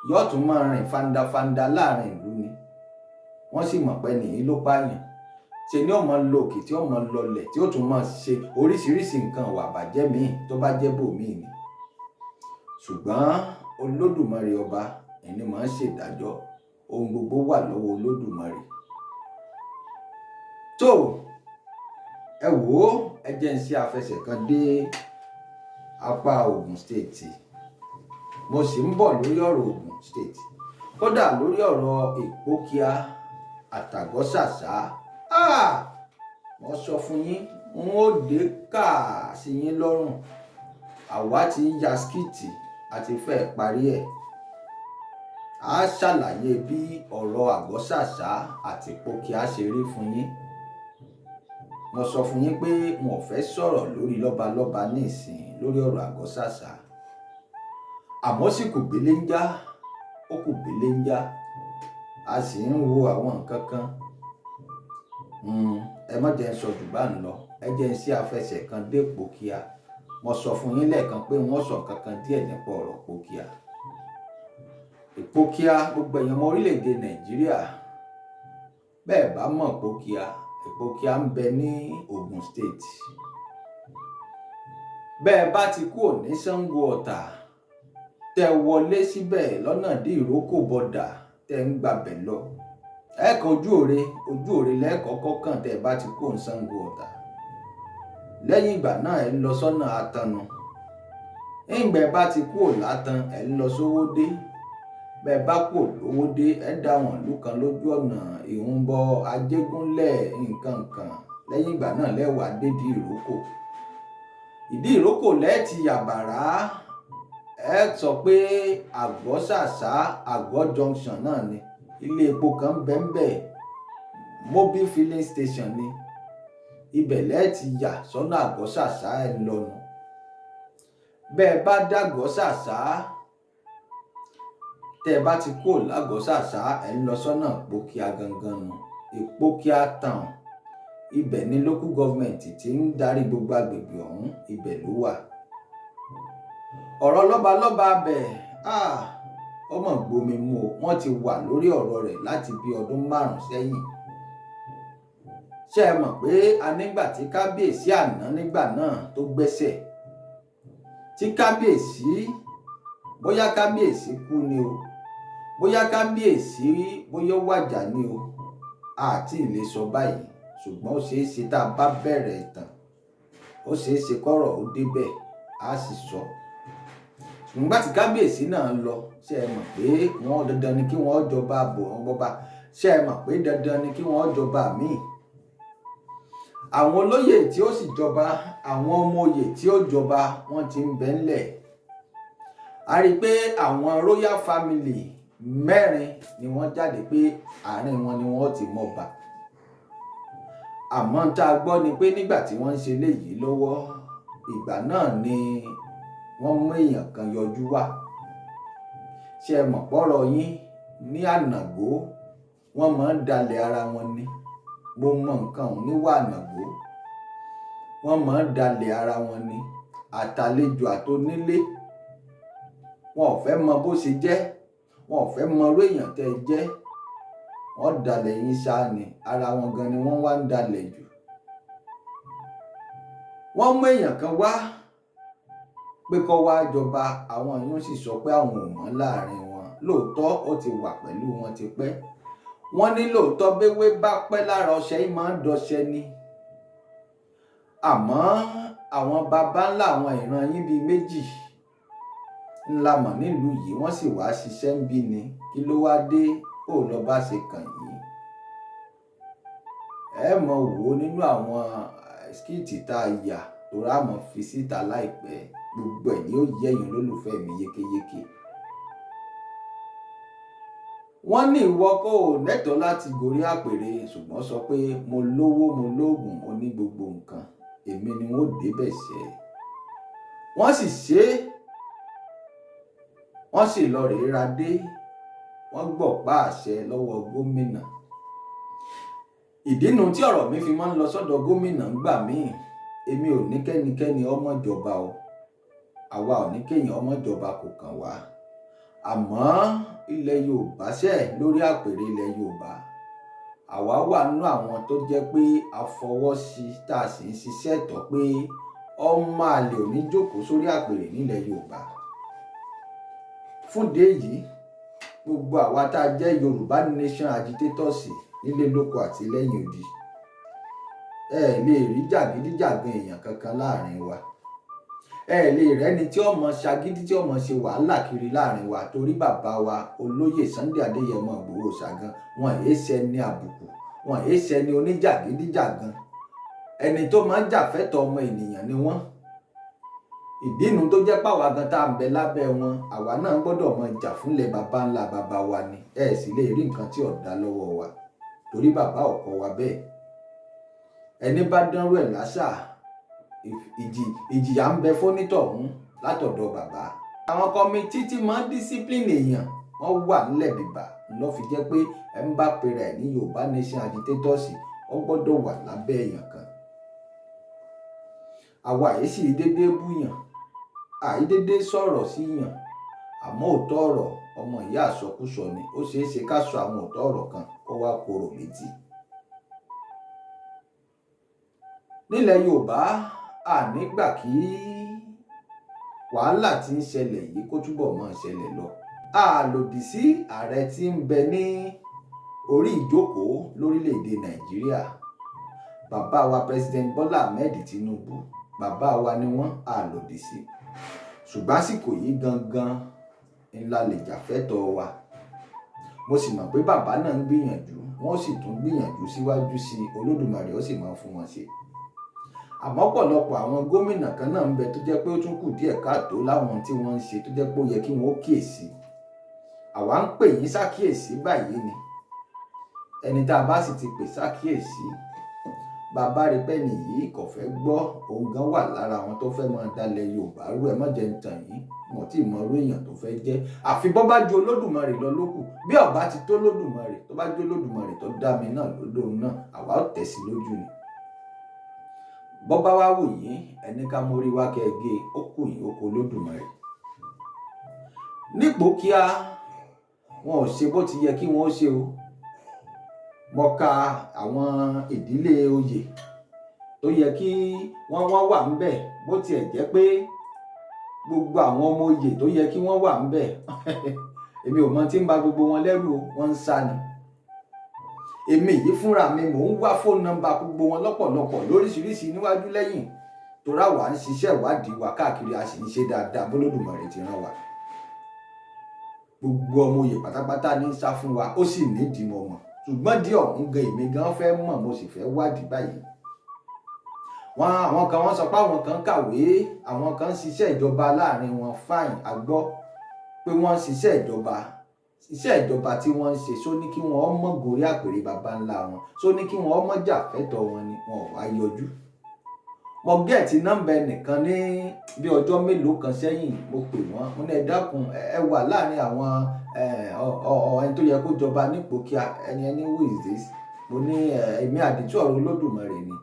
S1: yóò tún máa rìn fandafanda láàrin ìlú ni. Wọ́n sì mọ̀ pé nìyí ló pààyàn. Ṣe ni ó máa lọ òkè, tí ó máa lọlẹ̀, tí ó tún máa ṣe oríṣiríṣi nǹkan ìwà àbàjẹ́ míì tó bá jẹ́ bòmíì ni. Ṣùgbọ́n Olódùmarè ọba ẹni máa ń ṣèdájọ́, ohun gbogbo wà lọ́wọ́ Olódùmarè. Tó ẹ wò ó, ẹ jẹ́ ń ṣe àfẹsẹ̀ kan dé apá Ògùn State. Mo sì ń bọ̀ lórí ọ̀rọ̀ Ògùn State, kódà lórí ọ̀rọ̀ Ìpókíà àtàgọ́sàsá. Mo sọ fún yín, n ó dé kà sí yín lọ́rùn. Àwa ti ń ya skit àti fẹ́ parí ẹ̀. A ṣàlàyé bí ọ̀rọ̀ Àgọ́sàsá àti Ìpókíà ṣe rí fún yín. Mo sọ fún yín pé n ò fẹ́ sọ̀rọ̀ lórí lọ́balọ́ba ní ìsìn lórí ọ̀rọ̀ Àgọ́sàsá, àmọ́ sì kù belenja, ó kù belenja, a sì ń wo àwọn nǹkan kan. Ẹ má jẹ́ ń sọ jù bá ń lọ, ẹ jẹ́ ń ṣe àfẹsẹ̀ kan dé Ìpókíà. Mo sọ fún yín lẹ́ẹ̀kan pé wọ́n sọ nǹkan kan díẹ̀ nípa ọ̀rọ̀ Ìpókíà. Ìpókíà, gbogbo èèyàn ọmọ orílẹ̀-èdè Nàìjíríà, bẹ́ẹ̀ bá mọ̀ Ìpókíà, Ìpókíà ń bẹ ní Ògùn State. Bẹ́ẹ̀ bá ti kúrò ní Ṣàngó Ọ̀tà, tẹ́ wọlé síbẹ̀ lọ́nà dí Ìrókò bọ̀dà, tẹ́ ń gbabẹ̀ lọ, ẹ kan ojú òre, ojú òre lẹ́ẹ̀kọ́kọ́ kàn tẹ́ bá ti kúrò ní Ṣàngó Ọ̀tà. Lẹ́yìn ìgbà náà, ẹ ń lọ sọ́nà Àtànù. Ńgbẹ́ bá ti kúrò látàn, ẹ ń lọ sówódé. Bẹ́ẹ̀ bá kúrò lówódé, ẹ dá wọn ìlú kan lójú ọ̀nà Ìhúnbọ̀, Ajégúnlẹ̀, nǹkan kan. Lẹ́yìn ìgbà náà lẹ́wàá dédìí Ìrókò. Ìdí Ìrókò lẹ́ẹ̀tì yàbàrá, ẹ sọ pé Àgọ́sàsá, Àgọ́ Junction náà ni. Ilé epo kan bẹ́ńbẹ́, Mobil filling station ni. Ibẹ̀ lẹ́ẹ̀tì yà sọ́nà Àgọ́sàsá, ẹ̀ ń lọ́nu. Bẹ́ẹ̀ bá dàgọ́sàsá, tẹ́ ẹ bá ti kúrò lágọ́sàsá, ẹ̀ ń lọ sọ́nà Ìpókíà gangan nù, Ìpókíà town. Ibẹ̀ ni local government tí ń darí gbogbo agbègbè ọ̀hún, ibẹ̀ ló wà. Ọ̀rọ̀ lọ́balọ́ba bẹ̀, ọmọ gbomi mu o. Wọ́n ti wà lórí ọ̀rọ̀ rẹ̀ láti bí ọdún 5 sẹ́yìn. Ṣé ẹ mọ̀ pé a nígbà tí kábíyèsí àná nígbà náà tó gbẹ́sẹ̀, tí kábíyèsí, bóyá kábíyèsí kú ni o, bóyá kábíyèsí bóyá ó wàjà ni o, àti lè sọ báyìí. Ṣùgbọ́n ó ṣeé ṣe tá a bá bẹ̀rẹ̀ ìtàn, ó ṣeé ṣe kọ́rọ̀ ó débẹ̀, á sì sọ. Ṣùgbọ́n tí kábíyèsí náà lọ, ṣé ẹ mọ̀ pé wọ́n dandan ni kí wọ́n jọba bò wọ́n bọ́ba? Ṣé ẹ mọ̀ pé dandan ni kí wọ́n jọba míì? Àwọn olóyè tí ó sì jọba, àwọn ọmọ oyè tí ó jọba, wọ́n ti ń bẹ ńlẹ̀. A rí i pé àwọn royal family 4 ni wọ́n jáde pé àárín wọn ni wọ́n ti mọba. Àmọ́ tá a gbọ́ ni pé nígbà tí wọ́n ń ṣe léyìí lọ́wọ́, ìgbà náà ni wọ́n mú èèyàn kan yọjú wá. Ṣé ẹ mọ̀ pọ́rọ̀ yín ní ànàgó, wọ́n máa ń dalẹ̀ ara wọn ni. Mo mọ nǹkan òun níwà ànàgó. Wọ́n máa ń dalẹ̀ ara wọn ni, àtàlejò àtonílé. Wọn ò fẹ́ mọ bó ṣe jẹ́, wọn ò fẹ́ mọ irú èèyàn tẹ́ ẹ jẹ́. Wọ́n dalẹ̀ yín ṣá ni, ara wọn gan ni wọ́n wá ń dalẹ̀ jù. Wọ́n mú èèyàn kan wá pé kó wá jọba, àwọn èèyàn sì sọ pé àwọn ò mọ̀ láàrin wọn. Lóòótọ́ ó ti wà pẹ̀lú wọn tipẹ́. Wọ́n ní lóòótọ́ béwé bá pẹ́ lára ọṣẹ yìí máa ń dọṣẹ ni. Àmọ́ àwọn baba ńlá àwọn ìran yín bíi 2 ńlá mọ̀ nílùú yìí, wọ́n sì wá ṣiṣẹ́ ń bí ni. Kí ló wá dé? Ó lọ bá ṣe kàn yín. Ẹ mọ̀ wò nínú àwọn skit tá a yà tó rà mọ́ fi síta láìpẹ́. Gbogbo ẹ̀ ni ó yẹ ẹ̀yin olólùfẹ́ mi yékéyéké. Wọ́n ní ìwọ kò lẹ́tọ̀ọ́ láti gorí àpèrè, ṣùgbọ́n sọ pé mo lówó, mo lóògùn, mo ní gbogbo nǹkan, èmi ni wọ́n débẹ̀ ṣẹ́. Wọ́n sì ṣe é, wọ́n sì lọ rèé ra dé, wọ́n gbọ̀pá àṣẹ lọ́wọ́ gómìnà. Ìdínú tí ọ̀rọ̀ mi fi máa ń lọ sọ́dọ̀ gómìnà ńgbà míì, èmi ò ní kẹ́nikẹ́ni ọmọ ìjọba o, àwa ò ní kéèyàn ọmọ ìjọba, kò kàn wá. Àmọ́ ilẹ̀ Yorùbá ṣẹ̀ lórí àpèrè ilẹ̀ Yorùbá, àwa wà nínú àwọn tó jẹ́ pé a fọwọ́ sí tá a sì ń ṣiṣẹ́ tọ́ pé ọmọ àlè ò ní jókòó sórí àpèrè nílẹ̀ Yorùbá. Fúndé yìí, gbogbo àwa tá a jẹ́ Yorùbá Nation agitators nílé lóko àti lẹ́yìn odi, ẹ lè rí jàgídíjàgan èèyàn kankan láàrin wa, ẹ lè rẹ́ni tí ó mọ ṣagídí, tí ó mọ ṣe wàhálà kiri láàrin wa, torí bàbá wa olóyè Sunday Adéyẹmọ Ìgbòho Ṣàgán, wọn èé ṣẹni àbùkù, wọn èé ṣẹni oníjàgídíjàgan, ẹni tó máa ń jàfẹ́tọ̀ọ́ ọmọ ènìyàn ni wọ́n. Ìdínú tó jẹ́ pàwọ́ gan tá à ń bẹ lábẹ́ wọn, àwa náà gbọ́dọ̀ mọ jà fúnlẹ̀ baba ńlá baba wa ni. Ẹ sì lè rí nǹkan tí ò dá lọ́wọ́ wa, torí bàbá ò kọ́ wa bẹ́ẹ̀. Ẹni bá dánrú ẹ̀ lásà, ìjìyà ń bẹ fónítọ̀hún látọ̀dọ̀ bàbá. Àwọn committee tí máa ń discipline èèyàn, wọ́n wà nílẹ̀ bìbà lọ́ fi jẹ́ pé ẹ ń bá pera ẹ̀ ní Yorùbá Nation agitators, ó gbọ́dọ̀ wà lábẹ́ èèyàn kan. Àwa yìí sì dédé búyàn, àìdédé sọ̀rọ̀ sí yàn, àmọ́ òótọ́ ọ̀rọ̀ ọmọ ìyá àsọkúsọ ni. Ó ṣeé ṣe ká sọ àwọn òótọ́ ọ̀rọ̀ kan kó wá korò létí. Nílẹ̀ Yorùbá, a ní gbà kí wàhálà tí ń ṣẹlẹ̀ yìí kó túbọ̀ máa ṣẹlẹ̀ lọ. A lòdì sí ààrẹ tí ń bẹ ní orí ìjókòó lórílẹ̀‐èdè Nàìjíríà, bàbá wa President Bọ́lá Ahmed Tinubu, bàbá wa ni wọ́n, a lòdì sí. Ṣùgbọ́n àsìkò yìí gangan ńlá lè jà fẹ́tọ̀ọ́ wa. Mo sì mọ̀ pé bàbá náà ń gbìyànjú, wọ́n sì tún gbìyànjú síwájú sí i, Olódùmarè ó sì máa fún wọn ṣe. Àmọ́ ọ̀pọ̀lọpọ̀ àwọn gómìnà kan náà ń bẹ tó jẹ́ pé ó tún kù díẹ̀ káàtó láwọn tí wọ́n ń ṣe tó jẹ́ pé ó yẹ kí wọ́n ó kíyèsí. Àwa ń pè yín sákíyèsí báyìí ni. Ẹni tá a bá sì ti pè sákíyèsí, bàbá rí pé nìyí kò fẹ́ gbọ́, òun gan wà lára àwọn tó fẹ́ máa dalẹ̀ Yorùbá rú. Ẹ má jẹ́ ń tàn yín, wọn ò tí ì mọ irú èèyàn tó fẹ́ jẹ́. Àfi bọ́ bá ju Olódùmarè lọ lókù. Bí ọba ti tó Olódùmarè, tó bá ju Olódùmarè tó dá mi náà lódò náà, àwa ó tẹ̀ sí lójú ni. Bọ́ bá wá wù yín, ẹni ká mórí wá kẹ́ ẹ gé, ó kù yín, ó kù Olódùmarè. Nípò kíá, wọn ò ṣe bó ti yẹ kí wọ́n ó ṣe o. Mo ka àwọn ìdílé oyè tó yẹ kí wọ́n wà ńbẹ̀, bó tiẹ̀ jẹ́ pé gbogbo àwọn ọmọ oyè tó yẹ kí wọ́n wà ńbẹ̀, èmi ò mọ tí ń ba gbogbo wọn lẹ́rù o, wọ́n ń sá ni. Èmi yìí fúnra mi mò ń wá phone number gbogbo wọn lọ́pọ̀lọpọ̀ lóríṣiríṣi níwájú lẹ́yìn, torí àwa ń ṣiṣẹ́ ìwádìí wa káàkiri, a sì ń ṣe dáadáa b'Olódùmarè ti rán wa. Gbogbo ọmọ oyè pátápátá ní sá fún wa, ó sì nídìí mo mọ̀, ṣùgbọ́n dí ọ̀hún gan èmi gan fẹ́ mọ̀, mo sì fẹ́ wádìí báyìí. Wọ́n àwọn kan wọ́n sọ pé àwọn kan kàwé, àwọn kan ń ṣiṣẹ́ ìjọba láàrin wọn. Fine, a gbọ́ pé wọ́n ń ṣiṣẹ́ ìjọba. Iṣẹ́ ìjọba tí wọ́n ń ṣe, só ní kí wọ́n mọ̀ gorí àpèrè baba ńlá wọn, só ní kí wọ́n mọ̀ jà fẹ́tọ̀ọ́ wọn ni? Wọn ò wá yọjú. Mo get nọ́mbà ẹnìkan ní bí ọjọ́ mélòó kan sẹ́yìn, mo pè wọ́n, mo ní ẹ dákun, ẹ wà láàrin àwọn ẹni tó yẹ kó jọba nípò kíá. Ẹni who is this? Mo ní èmi àdìtú ọ̀rọ̀ Olódùmarè ni.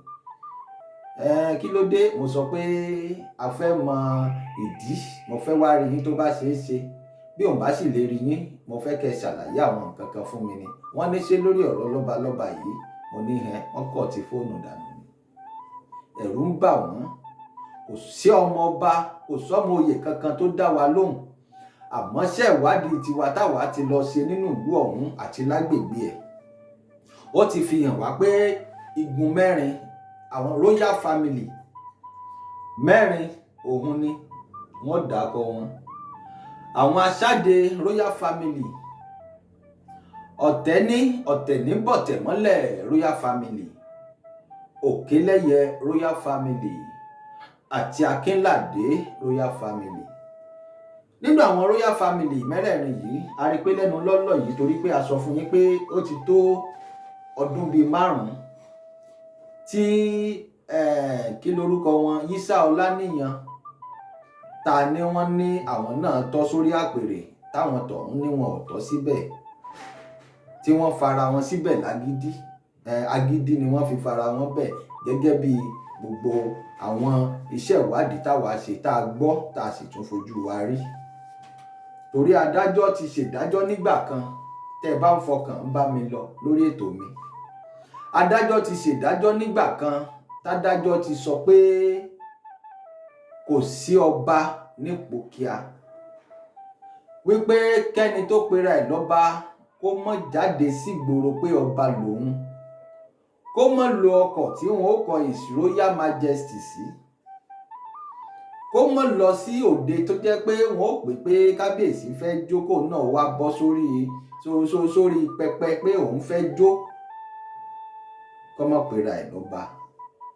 S1: Kí ló dé? Mo sọ pé a fẹ́ mọ ìdí, mo fẹ́ wá rí yín tó bá ṣeé ṣe. Bí òun bá sì lè rí yín, mo fẹ́ kẹ́ ẹ ṣàlàyé àwọn nǹkan kan fún mi ni. Wọ́n ní ṣé lórí ọ̀rọ̀ lọ́balọ́ba yìí? Mo ní ẹ, wọ́n kọ̀ tí fóònù dànù ni. Ẹ̀rù ń bà wọ́n. Kò sí ọmọ ọba, kò sọ́mọ oyè kankan tó dá wa lóhùn. Àmọ́ ṣé ìwádìí tiwa táwa ti lọ ṣe nínú ìlú ọ̀hún àti lágbègbè ẹ̀, ó ti fi hàn wá pé igun mẹ́rin, àwọn royal family mẹ́rin òun ni wọ́n dàkọ wọn. Àwọn aṣáde royal family, Ọ̀tẹ́ní Ọ̀tẹ̀ní Bọ̀tẹ̀mọ́lẹ̀ royal family, Òkèlẹ́yẹ royal family àti Akínládé royal family. Nínú àwọn royal family mẹ́rẹ̀ẹ̀rin yìí, a rí i pé lẹ́nu lọ́lọ́ yìí, torí pé a sọ fún yín pé ó ti tó ọdún bíi márùn-ún tí kí lorúkọ wọn, Yísà Ọláníyan Ta ni wọ́n ní àwọn náà tọ́ sórí àpèrè, táwọn tọ̀hún ní wọn ò tọ́ síbẹ̀, tí wọ́n fara wọn síbẹ̀ lágídí. Agídí ni wọ́n fi fara wọn bẹ̀, gẹ́gẹ́ bí gbogbo àwọn iṣẹ́ ìwádìí táwa ṣe, tá a gbọ́, tá a sì tún fojú wa rí. Torí adájọ́ ti ṣèdájọ́ nígbà kan, tẹ́ ẹ bá ń fọkàn ń bá mi lọ lórí ètò mi, adájọ́ ti ṣèdájọ́ nígbà kan, tádájọ́ ti sọ pé kò sí ọba nípòkíà, wípé kẹ́ni tó pera ẹ̀ lọ́ba kó mọ́ jáde sígboro pé ọba lòun, kó mọ́ lo ọkọ̀ tí wọ́n ó kọ His Royal Majesty sí, kó mọ́ lọ sí òde tó jẹ́ pé wọ́n ó pè pé kábíyèsí fẹ́ jó, kóun náà wá bọ́ sórí pẹpẹ pé òun fẹ́ jó, kó mọ́ pera ẹ̀ lọ́ba.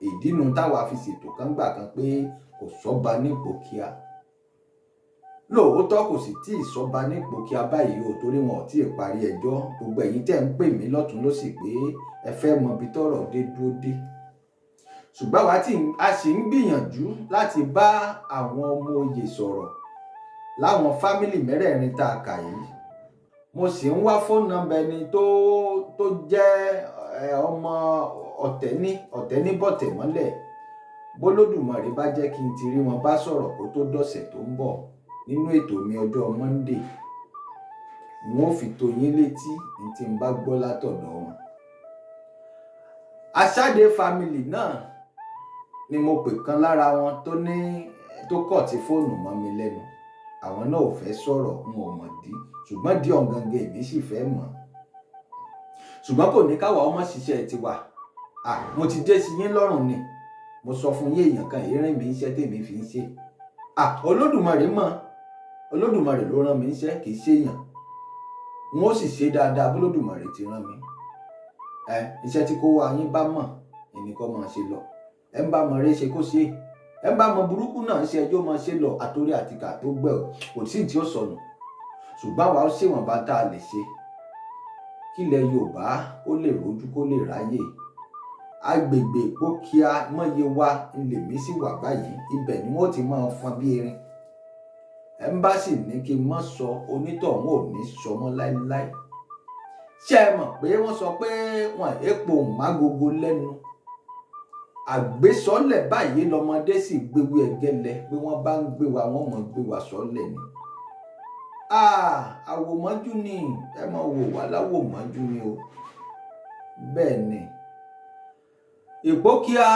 S1: Ìdínú táwa fi ṣètò kan gbà kan pé kò sọ́ba nípòkíà. Lóòótọ́, kò sì tí ì sọ́ba nípòkíà báyìí o, torí wọn ò tí ì parí ẹjọ́. Gbogbo ẹ̀yin tẹ́ ń pè mí lọ́tún lósì pé ẹ fẹ́ mọ ibi tọ́rọ̀ dé dúró dé, ṣùgbọ́n àwa tí a sì ń gbìyànjú láti bá àwọn ọmọ oyè sọ̀rọ̀ láwọn family mẹ́rẹ̀ẹ̀rin tá a kà yìí. Mo sì ń wá phone number ẹni tó jẹ́ ọmọ ọ̀tẹ́ní ọ̀tẹ́ní bọ̀tẹ̀ mọ́lẹ̀. Bólódùmarè bá jẹ́ kí n ti rí wọn bá sọ̀rọ̀ kó tó dọ̀sẹ̀ tó ń bọ̀ nínú ètò mi ọjọ́ Monday, n ó fi tó yín létí ní tí n bá gbọ́ látọ̀dọ̀ wọn. Aṣáde family náà ni mo pè kan lára wọn tó ní tó kọ̀ tí fóònù mọ́ mi lẹ́nu. Àwọn náà ò fẹ́ sọ̀rọ̀, n ò mọ̀ dí, ṣùgbọ́n dí ọ̀gangan èmi sì fẹ́ mọ̀. Ṣùgbọ́n kò ní káwa ọmọ ṣiṣẹ́ tiwa. Mo ti dé sí yín lọ́rùn ni. Mo sọ fún yín, èèyàn kan ìrìn mi iṣẹ́ tèmi fi ń ṣe. Olódùmarè mọ̀, Olódùmarè ló rán mi iṣẹ́, kì í ṣe èèyàn. N ó sì ṣe dáadáa bólódùmarè ti rán mi. Iṣẹ́ tí kó wá yín bá mọ̀ ẹnì kan máa ṣe lọ. Ẹ ń bá mọ eré ṣe kó ṣe, ẹ ń bá mọ burúkú náà ṣe, ẹjọ́ máa ṣe lọ. Àtòrí àtìkà tó gbẹ kò sí tí ó sọnù. Ṣùgbọ́n àwa ó ṣèwọ̀nba tá a lè ṣe kílẹ̀ Yorùbá kó lè rojú, kó lè ráyè. Agbègbè Ìpókíà Mọ́yewa ńlẹ̀mí sì wà báyìí, ibẹ̀ ni wọ́n ti máa fọn bí erin. Ẹ́mbáṣì ní kí n má sọ, onítọ̀hún ò ní sọ mọ́ láéláé. Ṣé ẹ mọ̀ pé wọ́n sọ pé wọ́n èèpo mágogo lẹ́nu àgbésọ́lẹ̀ báyìí, lọ́mọdé sì gbéwé ẹgẹ́lẹ̀ pé wọ́n bá ń gbé wa, wọ́n mọ̀ gbé wa sọ́lẹ̀ ni. Àwòmọ́jú ni, ẹ mọ̀ wò wá láwòmọ́jú ni o. Bẹ́ẹ̀ ni, Ìpókíà,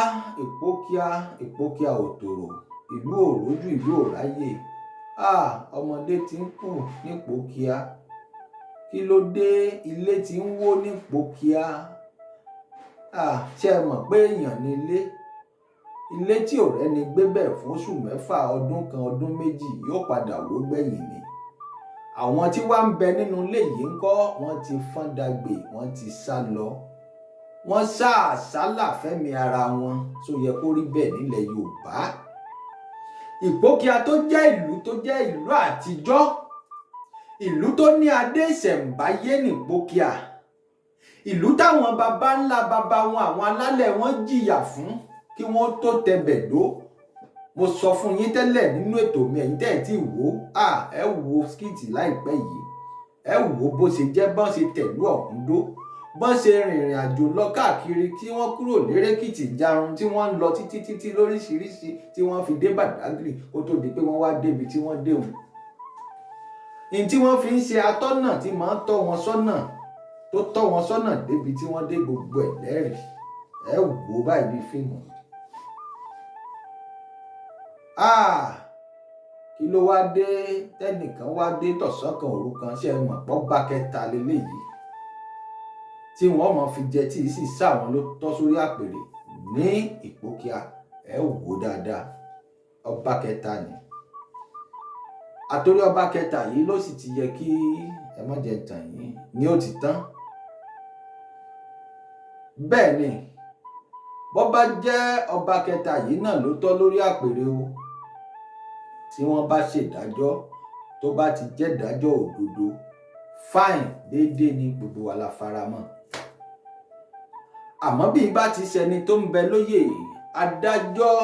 S1: Ìpókíà, Ìpókíà òtòrò, ìlú òrójú, ìlú òráyè. Ọmọdé ti ń kú nípókíà, kí ló dé? Ilé tí ń wó nípókíà. Ṣé ẹ mọ̀ pé èèyàn ní ilé? Ilé tí ò rẹ́ni gbé bẹ̀ fún oṣù 6, ọdún kan, ọdún 2, yóò padà wó gbẹ̀yìn ni. Àwọn tí wá ń bẹ nínú ilé yìí ń kọ́, wọ́n ti fọ́n dàgbé, wọ́n ti sá lọ, wọ́n sá àsálà fẹ́mi ara wọn. Tó yẹ kó rí bẹ́ẹ̀ nílẹ̀ Yorùbá? Ìpókíà tó jẹ́ ìlú, tó jẹ́ ìlú àtijọ́, ìlú tó ní adé ìṣẹ̀ǹbáyé nìpókíà, ìlú táwọn baba ńlá baba wọn, àwọn alálẹ̀ wọn jìyà fún kí wọ́n tó tẹbẹ̀ dó. Mo sọ fún yín tẹ́lẹ̀ nínú ètò mi, ẹ̀yin tẹ́ ẹ̀ tí wò ó, ẹ wo skit láìpẹ́ yìí, ẹ wò bó ṣe jẹ́, bọ́n ṣe tẹ̀lú ọ̀hún dó, bọ́n ṣe rìnrìn àjò lọ káàkiri, tí wọ́n kúrò lérékìtì jarun, tí wọ́n ń lọ títí títí lóríṣiríṣi, tí wọ́n fi dé Bàdágìrì, kó tó di pé wọ́n wá débi tí wọ́n dé òun. Ní tí wọ́n fi ń ṣe atọ́nà tí máa ń tọ́ wọn sọ́nà, tó tọ́ wọn sọ́nà débi tí wọ́n dé, gbogbo ẹ̀ lẹ́rìí. Ẹ wò báyìí bí fíìmù. Kí ló wá dé tẹ́nìkan wá dé tọ̀sán kan òru kan? Ṣe é mọ̀ pọ́ bá kẹta leléyìí tí wọ́n mọ̀ fi jẹ, tí sì sáwọn ló tọ́ sórí àpèrè ní Ìpókíà? Ẹ wò dáadáa, ọba kẹta ni. Àtòrí ọba kẹta yìí ló sì ti yẹ kí ẹ má jẹ tàn yín ni ó ti tán. Bẹ́ẹ̀ ni, bó bá jẹ́ ọba kẹta yìí náà ló tọ́ lórí àpèrè o, tí wọ́n bá ṣèdájọ́, tó bá ti jẹ́ ìdájọ́ òdodo, fine, déédéé ni, gbogbo wa la fara mọ́. Àmọ́ bí bá ti ṣẹni tó ń bẹ lóyè adájọ́,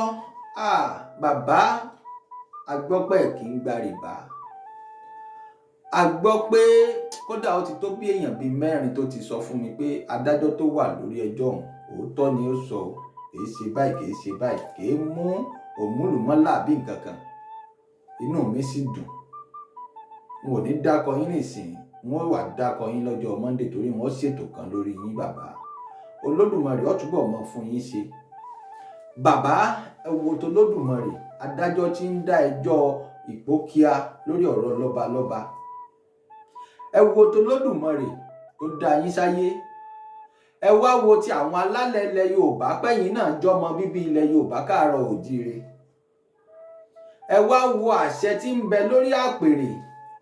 S1: bàbá A gbọ́ pé kì í gba rìbá. A gbọ́ pé kódà ó ti tó bí èèyàn bíi mẹ́rin tó ti sọ fún mi pé adájọ́ tó wà lórí ẹjọ́ ọ̀hún, òótọ́ ni ó sọ o, kì í ṣe báyìí, kì í ṣe báyìí, kì í mú òmùlùmọ́là bí nǹkan kan. Inú mi sì dùn. N ò ní dákọ yín nísìnyí, wọ́n wà dákọ yín lọ́jọ́ Monday torí wọ́n ṣètò kan lórí yín bàbá. Olódùmarè ó túbọ̀ mọ́ fún yín ṣe. Bàbá, ẹ wo tolódùmarè, adájọ́ tí ń dá ẹjọ́ Ìpókíà lórí ọ̀rọ̀ lọ́balọ́ba. Ẹ wo tolódùmarè tó dá yín sáyé. Ẹ wá wo ti àwọn alálẹ̀ ilẹ̀ Yorùbá, pẹ́yìn náà jọmọ bíbí ilẹ̀ Yorùbá káàárọ̀ òjíire. Ẹ wá wo àṣẹ tí ń bẹ lórí àpèrè.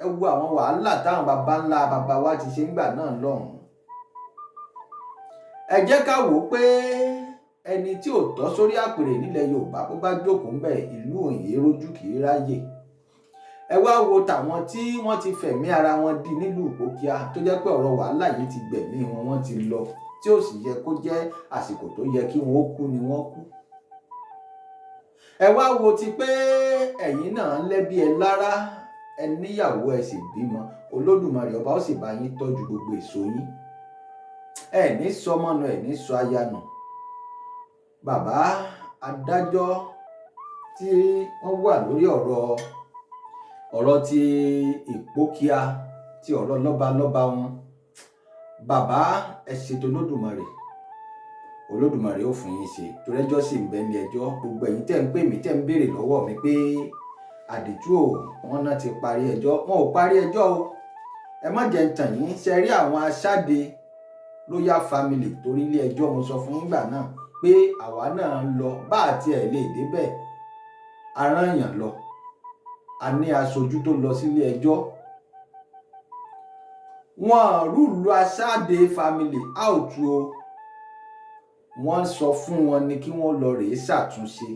S1: Ẹ wo àwọn wàhálà táwọn baba ńlá baba wa ti ṣe ńgbà náà lọ́hùn-ún. Ẹ jẹ́ ká wò ó pé ẹni tí ò tọ́ sórí àpèrè nílẹ̀ Yorùbá, bó bá jókòó ńbẹ̀, ìlú òyìn rójú kì í ráyè. Ẹ wá wo tàwọn tí wọ́n ti fẹ̀mí ara wọn di nílùú Ìpókíà, tó jẹ́ pé ọ̀rọ̀ wàhálà yìí ti gbẹ̀mí wọn, wọ́n ti lọ, tí ó sì yẹ kó jẹ́ àsìkò tó yẹ kí wọ́n ó kú ni wọ́n kú. Ẹ wá wo ti pé ẹ̀yin náà lẹ́bí ẹ lára, ẹ níyàwó, ẹ sì bímọ. Olódùmarè ọba ó sì bá yín tọ́jú gbogbo èso yín. Ẹ ní sọmọnù, ẹ ní sọ aya nù. Bàbá adájọ́ tí wọ́n wà lórí ọ̀rọ̀ ti Ìpókíà, ti ọ̀rọ̀ lọ́balọ́ba wọn, bàbá, ẹ ṣètò Olódùmarè. Olódùmarè ó fún yín ṣe, torí ẹjọ́ sì ń bẹ ní ẹjọ́. Gbogbo ẹ̀yin tẹ́ ń pè mí, tẹ́ ń béèrè lọ́wọ́ mi pé àdìtú o, wọn náà ti parí ẹjọ́. Wọn ò parí ẹjọ́ o, ẹ má jẹ́ ń tàn yín. Ṣe rí àwọn aṣáde royal family, torí ilé ẹjọ́ mo sọ fún yín gbà náà pé àwa náà ń lọ, bá àti ẹ̀ lè débẹ̀, aráàyàn lọ, a ní aṣojú tó lọ sílé ẹjọ́. Wọn rule aṣáde family out o. Wọ́n sọ fún wọn ní kí wọ́n lọ rèé ṣàtúnṣe,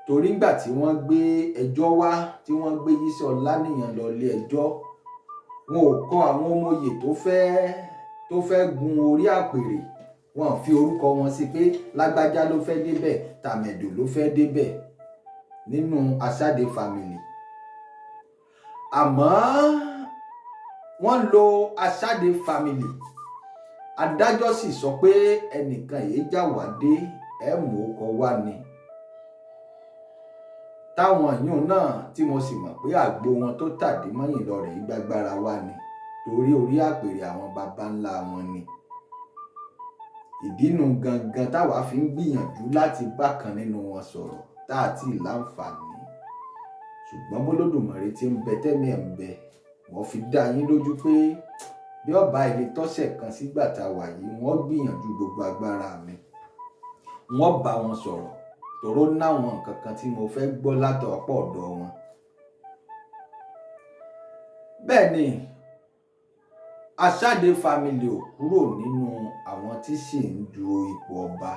S1: torí ngbà tí wọ́n gbé ẹjọ́ wá, tí wọ́n gbé Yísí Ọláníyàn lọ ilé ẹjọ́, wọn ò kọ àwọn ọmọ oyè tó fẹ́ gun orí àpèrè. Wọn fi orúkọ wọn sí pé lágbájá ló fẹ́ débẹ̀, tàmẹ̀dò ló fẹ́ débẹ̀ nínú aṣáde family. Àmọ́ wọ́n lo aṣáde family. Adájọ́ sì sọ pé ẹnìkan yìí já wá dé, ẹ mú ọkọ wá ni táwọn yìí náà, tí mo sì mọ̀ pé àgbo wọn tó tàdí mọ́yìn lọ rèé gbàgbára wá ni, torí orí àpèrè àwọn baba ńlá wọn ni. Ìdínú gangan táwa fi ń gbìyànjú láti bá kan nínú wọn sọ̀rọ̀ tá a ti láǹfààní. Ṣùgbọ́n bólódùmarè ti ń bẹ, tẹ́mi ẹ̀ ń bẹ, wọ́n fi dá yín lójú pé bí ọba ilé tọ́sẹ̀ kan sígbà tá a wà yìí, wọ́n gbìyànjú gbogbo agbára mi, wọ́n bá wọn sọ̀rọ̀, tòró náwọn nǹkan kan tí mo fẹ́ gbọ́ látọ̀ ọ̀pọ̀ ọ̀dọ̀ wọn. Bẹ́ẹ̀ ni aṣáde family ò kúrò nínú àwọn tí sì ń du ipò ọba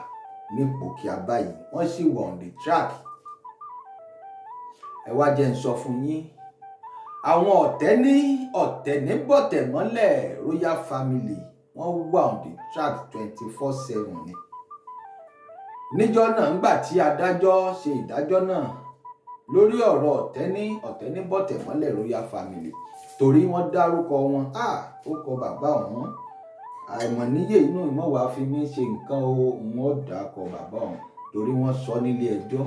S1: nípò kíá báyìí, wọ́n sì wà on the track. Ẹ wá jẹ́ ń sọ fún yín, àwọn ọ̀tẹ̀ ní ọ̀tẹ̀ ní bọ̀tẹ̀ mọ́lẹ̀ royal family, wọ́n wà on the track 24/7 ni. Níjọ́ náà, ńgbà tí adájọ́ ṣe ìdájọ́ náà lórí ọ̀rọ̀ ọ̀tẹ̀ ní ọ̀tẹ̀ ní bọ̀tẹ̀ mọ́lẹ̀ royal family, torí wọ́n dárúkọ wọn, ó kọ bàbá ọ̀hún àìmọ̀ níyè inú ìmọ̀ wàá fi mí ṣe nǹkan o. Wọ́n dàkọ bàbá ọ̀hún torí wọ́n sọ nílé ẹjọ́.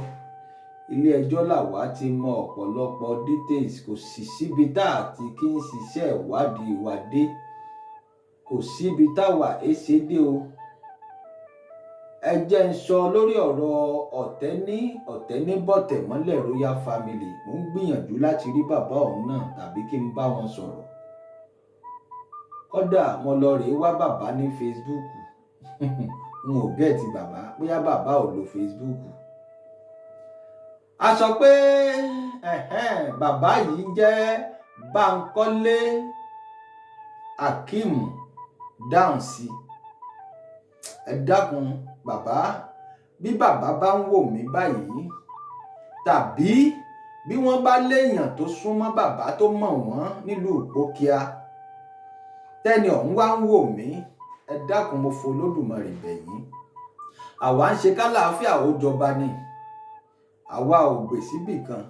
S1: Ilé ẹjọ́ làwa ti mọ ọ̀pọ̀lọpọ̀ details. Kò sì síbi tá a ti kí ń ṣiṣẹ́ ìwádìí wa dé, kò síbi táwa ẹ ṣe dé o. Ẹ jẹ́ ń sọ lórí ọ̀rọ̀ ọ̀tẹ̀ ní ọ̀tẹ̀ ní bọ̀tẹ̀ mọ́lẹ̀ royal family, mò ń gbìyànjú láti rí bàbá ọ̀hún náà tàbí kí n bá wọn sọ̀rọ̀. Kódà mo lọ rèé wá bàbá ní Facebook, n ò get bàbá, bóyá bàbá ò lo Facebook. A sọ pé bàbá yìí ń jẹ́ Bánkọ́lé Akeem Dáhùnsí. Ẹ dákun bàbá, bí bàbá bá ń wò mí báyìí, tàbí bí wọ́n bá léèyàn tó súnmọ́ bàbá tó mọ̀ wọ́n nílùú Ìpókíà, tẹ́ni ọ̀hún wá ń wò mí, ẹ dákun, mo f'Olódùmarè bẹ̀ yín. Àwa ń ṣe kálàáfíà ó jọba ni, àwa ò gbè síbì kan.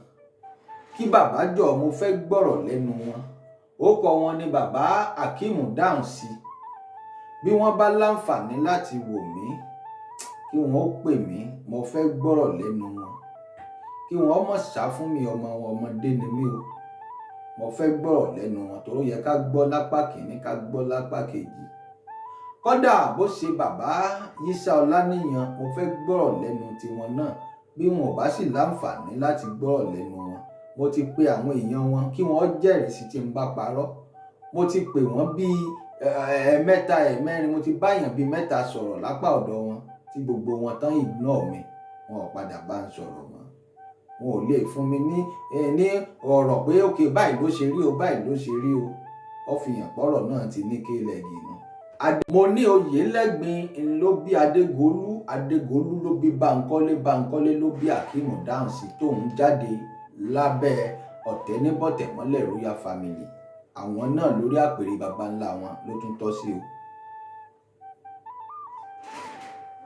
S1: Kí bàbá jọ, mo fẹ́ gbọ́rọ̀ lẹ́nu wọn. Ó kọ wọn ní bàbá Akeem Dáhùnsí. Bí wọ́n bá láǹfààní láti wò mí, kí wọ́n ó pè mí. Mo fẹ́ gbọ́rọ̀ lẹ́nu wọn, kí wọ́n mọ̀ sá fún mi. Ọmọ wọn, ọmọdé ni mí o. Mo fẹ́ gbọ́rọ̀ lẹ́nu wọn tó yẹ ká gbọ́ lápá kìíní, ká gbọ́ lápá kejì. Kódà bó ṣe bàbá Yísà Ọláníyan, mo fẹ́ gbọ́rọ̀ lẹ́nu tiwọn náà. Bí wọn ò bá sì láǹfààní láti gbọ́rọ̀ lẹ́nu wọn, mo ti pe àwọn èèyàn wọn kí wọ́n jẹ́rìí sí tí n bá parọ́. Mo ti pè wọ́n bíi ẹ̀ẹ̀mẹ́ta, ẹ̀ẹ̀mẹ́rin. Mo ti báyàn bíi mẹ́ta sọ̀rọ̀ lápá ọ̀dọ̀ wọn tí gbogbo wọn tán ignore mi. Wọn ò padà bá ń sọ̀rọ̀ mọ́. Wọn ò lè fún mi ní ọ̀rọ̀ pé òkè báyìí ló ṣe rí o, báyìí ló ṣe rí o. Ó fi hàn pọ́rọ̀ náà ti ní kéèlẹ́gì nù. Mo ní Oyèlẹ́gbin ló bí Adégolú, Adégolú ló bí Bánkọ́lé, Bánkọ́lé ló bí Akeem Dáhùnsí tóun jáde lábẹ́ Ọ̀tẹ́níbọ̀tẹ̀mọ́lẹ̀ royal family. Àwọn náà lórí àpèrè baba ńlá wọn ló tún tọ́ sí o.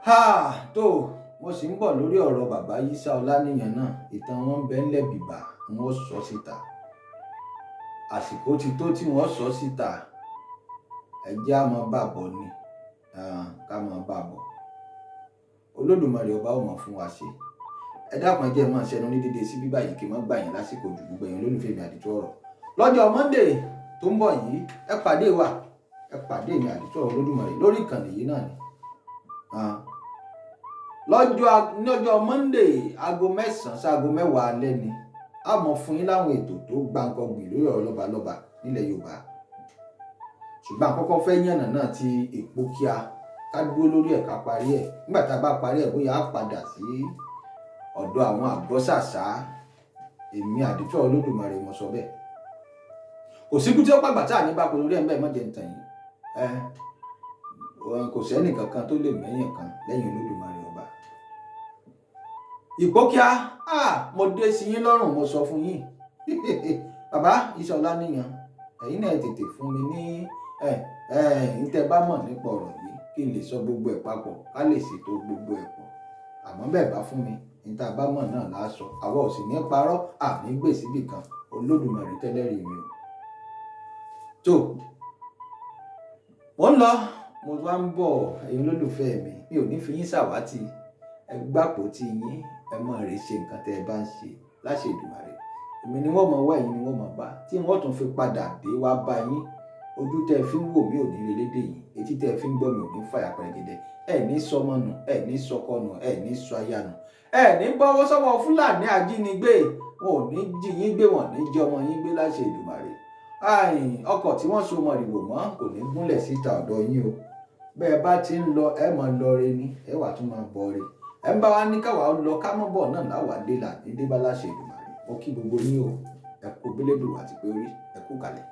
S1: Ha tó, mo sì ń bọ̀ lórí ọ̀rọ̀ bàbá Yísà Ọláníyan náà. Ìtàn wọn ń bẹ ńlẹ̀ bìbà, wọ́n sọ síta. Àsìkò ti tó tí wọ́n sọ síta. Ẹ jẹ́ á máa bá bọ̀ ni, ká máa bá bọ̀. Olódùmarè ọba ó mọ̀ fún wa ṣe. Ẹ dákun, ẹ jẹ́ máa ṣẹnu ní dédé sí bíbá yìí kí n má gbà yín lásìkò jù, gbogbo ẹ̀yin olólùfẹ́ mi Àdìtú Ọ̀rọ̀. Lọ́jọ́ Monday tó ń bọ̀ yìí, ẹ pàdé wa, ẹ pàdé mi Àdìtú Ọ̀rọ̀ Olódùmarè lórí ìkànnì yìí náà ni. Lọ́jọ́ Monday, aago 9 sí aago 10 alẹ́ ni a mọ̀ fún yín láwọn ètò tó gbáǹkọ́gbìn lórí ọ̀rọ̀ lọ́balọ́ba nílẹ̀ Yorùbá. Ṣùgbọ́n àkọ́kọ́ fẹ́ yànnà náà ti Ìpókíà, ká dúró lórí ẹ̀, ká parí ẹ̀. Nígbà tá a bá parí ẹ̀, bóyá á padà sí ọ̀dọ̀ àwọn àgọ́sàsá. Èmi Àdìtú Olódùmarè mo sọ bẹ́ẹ̀. Kò síkú tí ó pàgbà tá à ní bá pọ̀ lórí ẹ̀ ń bẹ́ẹ̀ mọ́jẹ̀ ń tàn yín. Ẹ kò sẹ́nì kankan tó lè mẹ́yìn kan lẹ́yìn Olódùmarè ọba. Ìpókíà, mo dé sí yín lọ́rùn, mo sọ fún yín. Bàbá Yísà Ọláníyan, ẹ̀yin náà tètè fún mi ní ẹ ẹ ń tẹ́ bá mọ̀ nípa ọ̀rọ̀ yìí kí n lè sọ gbogbo ẹ̀ papọ̀, ká lè ṣètò gbogbo ẹ̀ pọ̀. Àmọ́ bẹ́ẹ̀ bá fún mi, ní tá a bá mọ̀ náà là á sọ. Àwa ò sì ní parọ́, àní gbè síbì kan. Olódùmarè tẹ́lẹ̀rí mi o. Tó, mo ń lọ, mo wá ń bọ̀. Ẹ̀yin olólùfẹ́ mi, mi ò ní fi yín ṣàwátì. Ẹ gbàpò tí yín, ẹ mọ̀ rè ṣe nǹkan tẹ́ ẹ bá ń ṣe láṣẹ Èdùmàrè. Èmi ni wọ́n mọ̀ wá, ẹ̀yin ni wọ́n mọ̀ bá, tí wọ́n tún fi padà dé wá bá yín. Ojú tẹ́ ẹ fi ń wò mí ò ní relédè yìí, etí tẹ́ ẹ fi ń gbọ́ mi ò ní fàyà pẹ̀rẹ̀gẹ̀dẹ̀. Ẹ ní sọmọ nù, ẹ ní sọkọ nù, ẹ ní sọ aya nù, ẹ ní bọ́wọ́ sọ́wọ́ Fúlàní ajínigbé. Wọn ò ní jí yín gbé, wọn ní jí ọmọ yín gbé láṣẹ Èdùmàrè. Ọkọ̀ tí wọ́n so mọ̀rìwò mọ́ kò ní gúnlẹ̀ síta ọ̀dọ̀ yín o. Bẹ́ẹ̀ bá ti ń lọ, ẹ máa lọ re ni, ẹ wà tún máa bọ̀ re. Ẹ ń bá wa ní káwa lọ ká mọ́ bọ̀ náà láwàá dé là ní dé bá láṣẹ Èdùmàrè. Mo kí gbogbo yín o. Ẹ kú bílédùn àti pé orí ẹ kú kalẹ̀.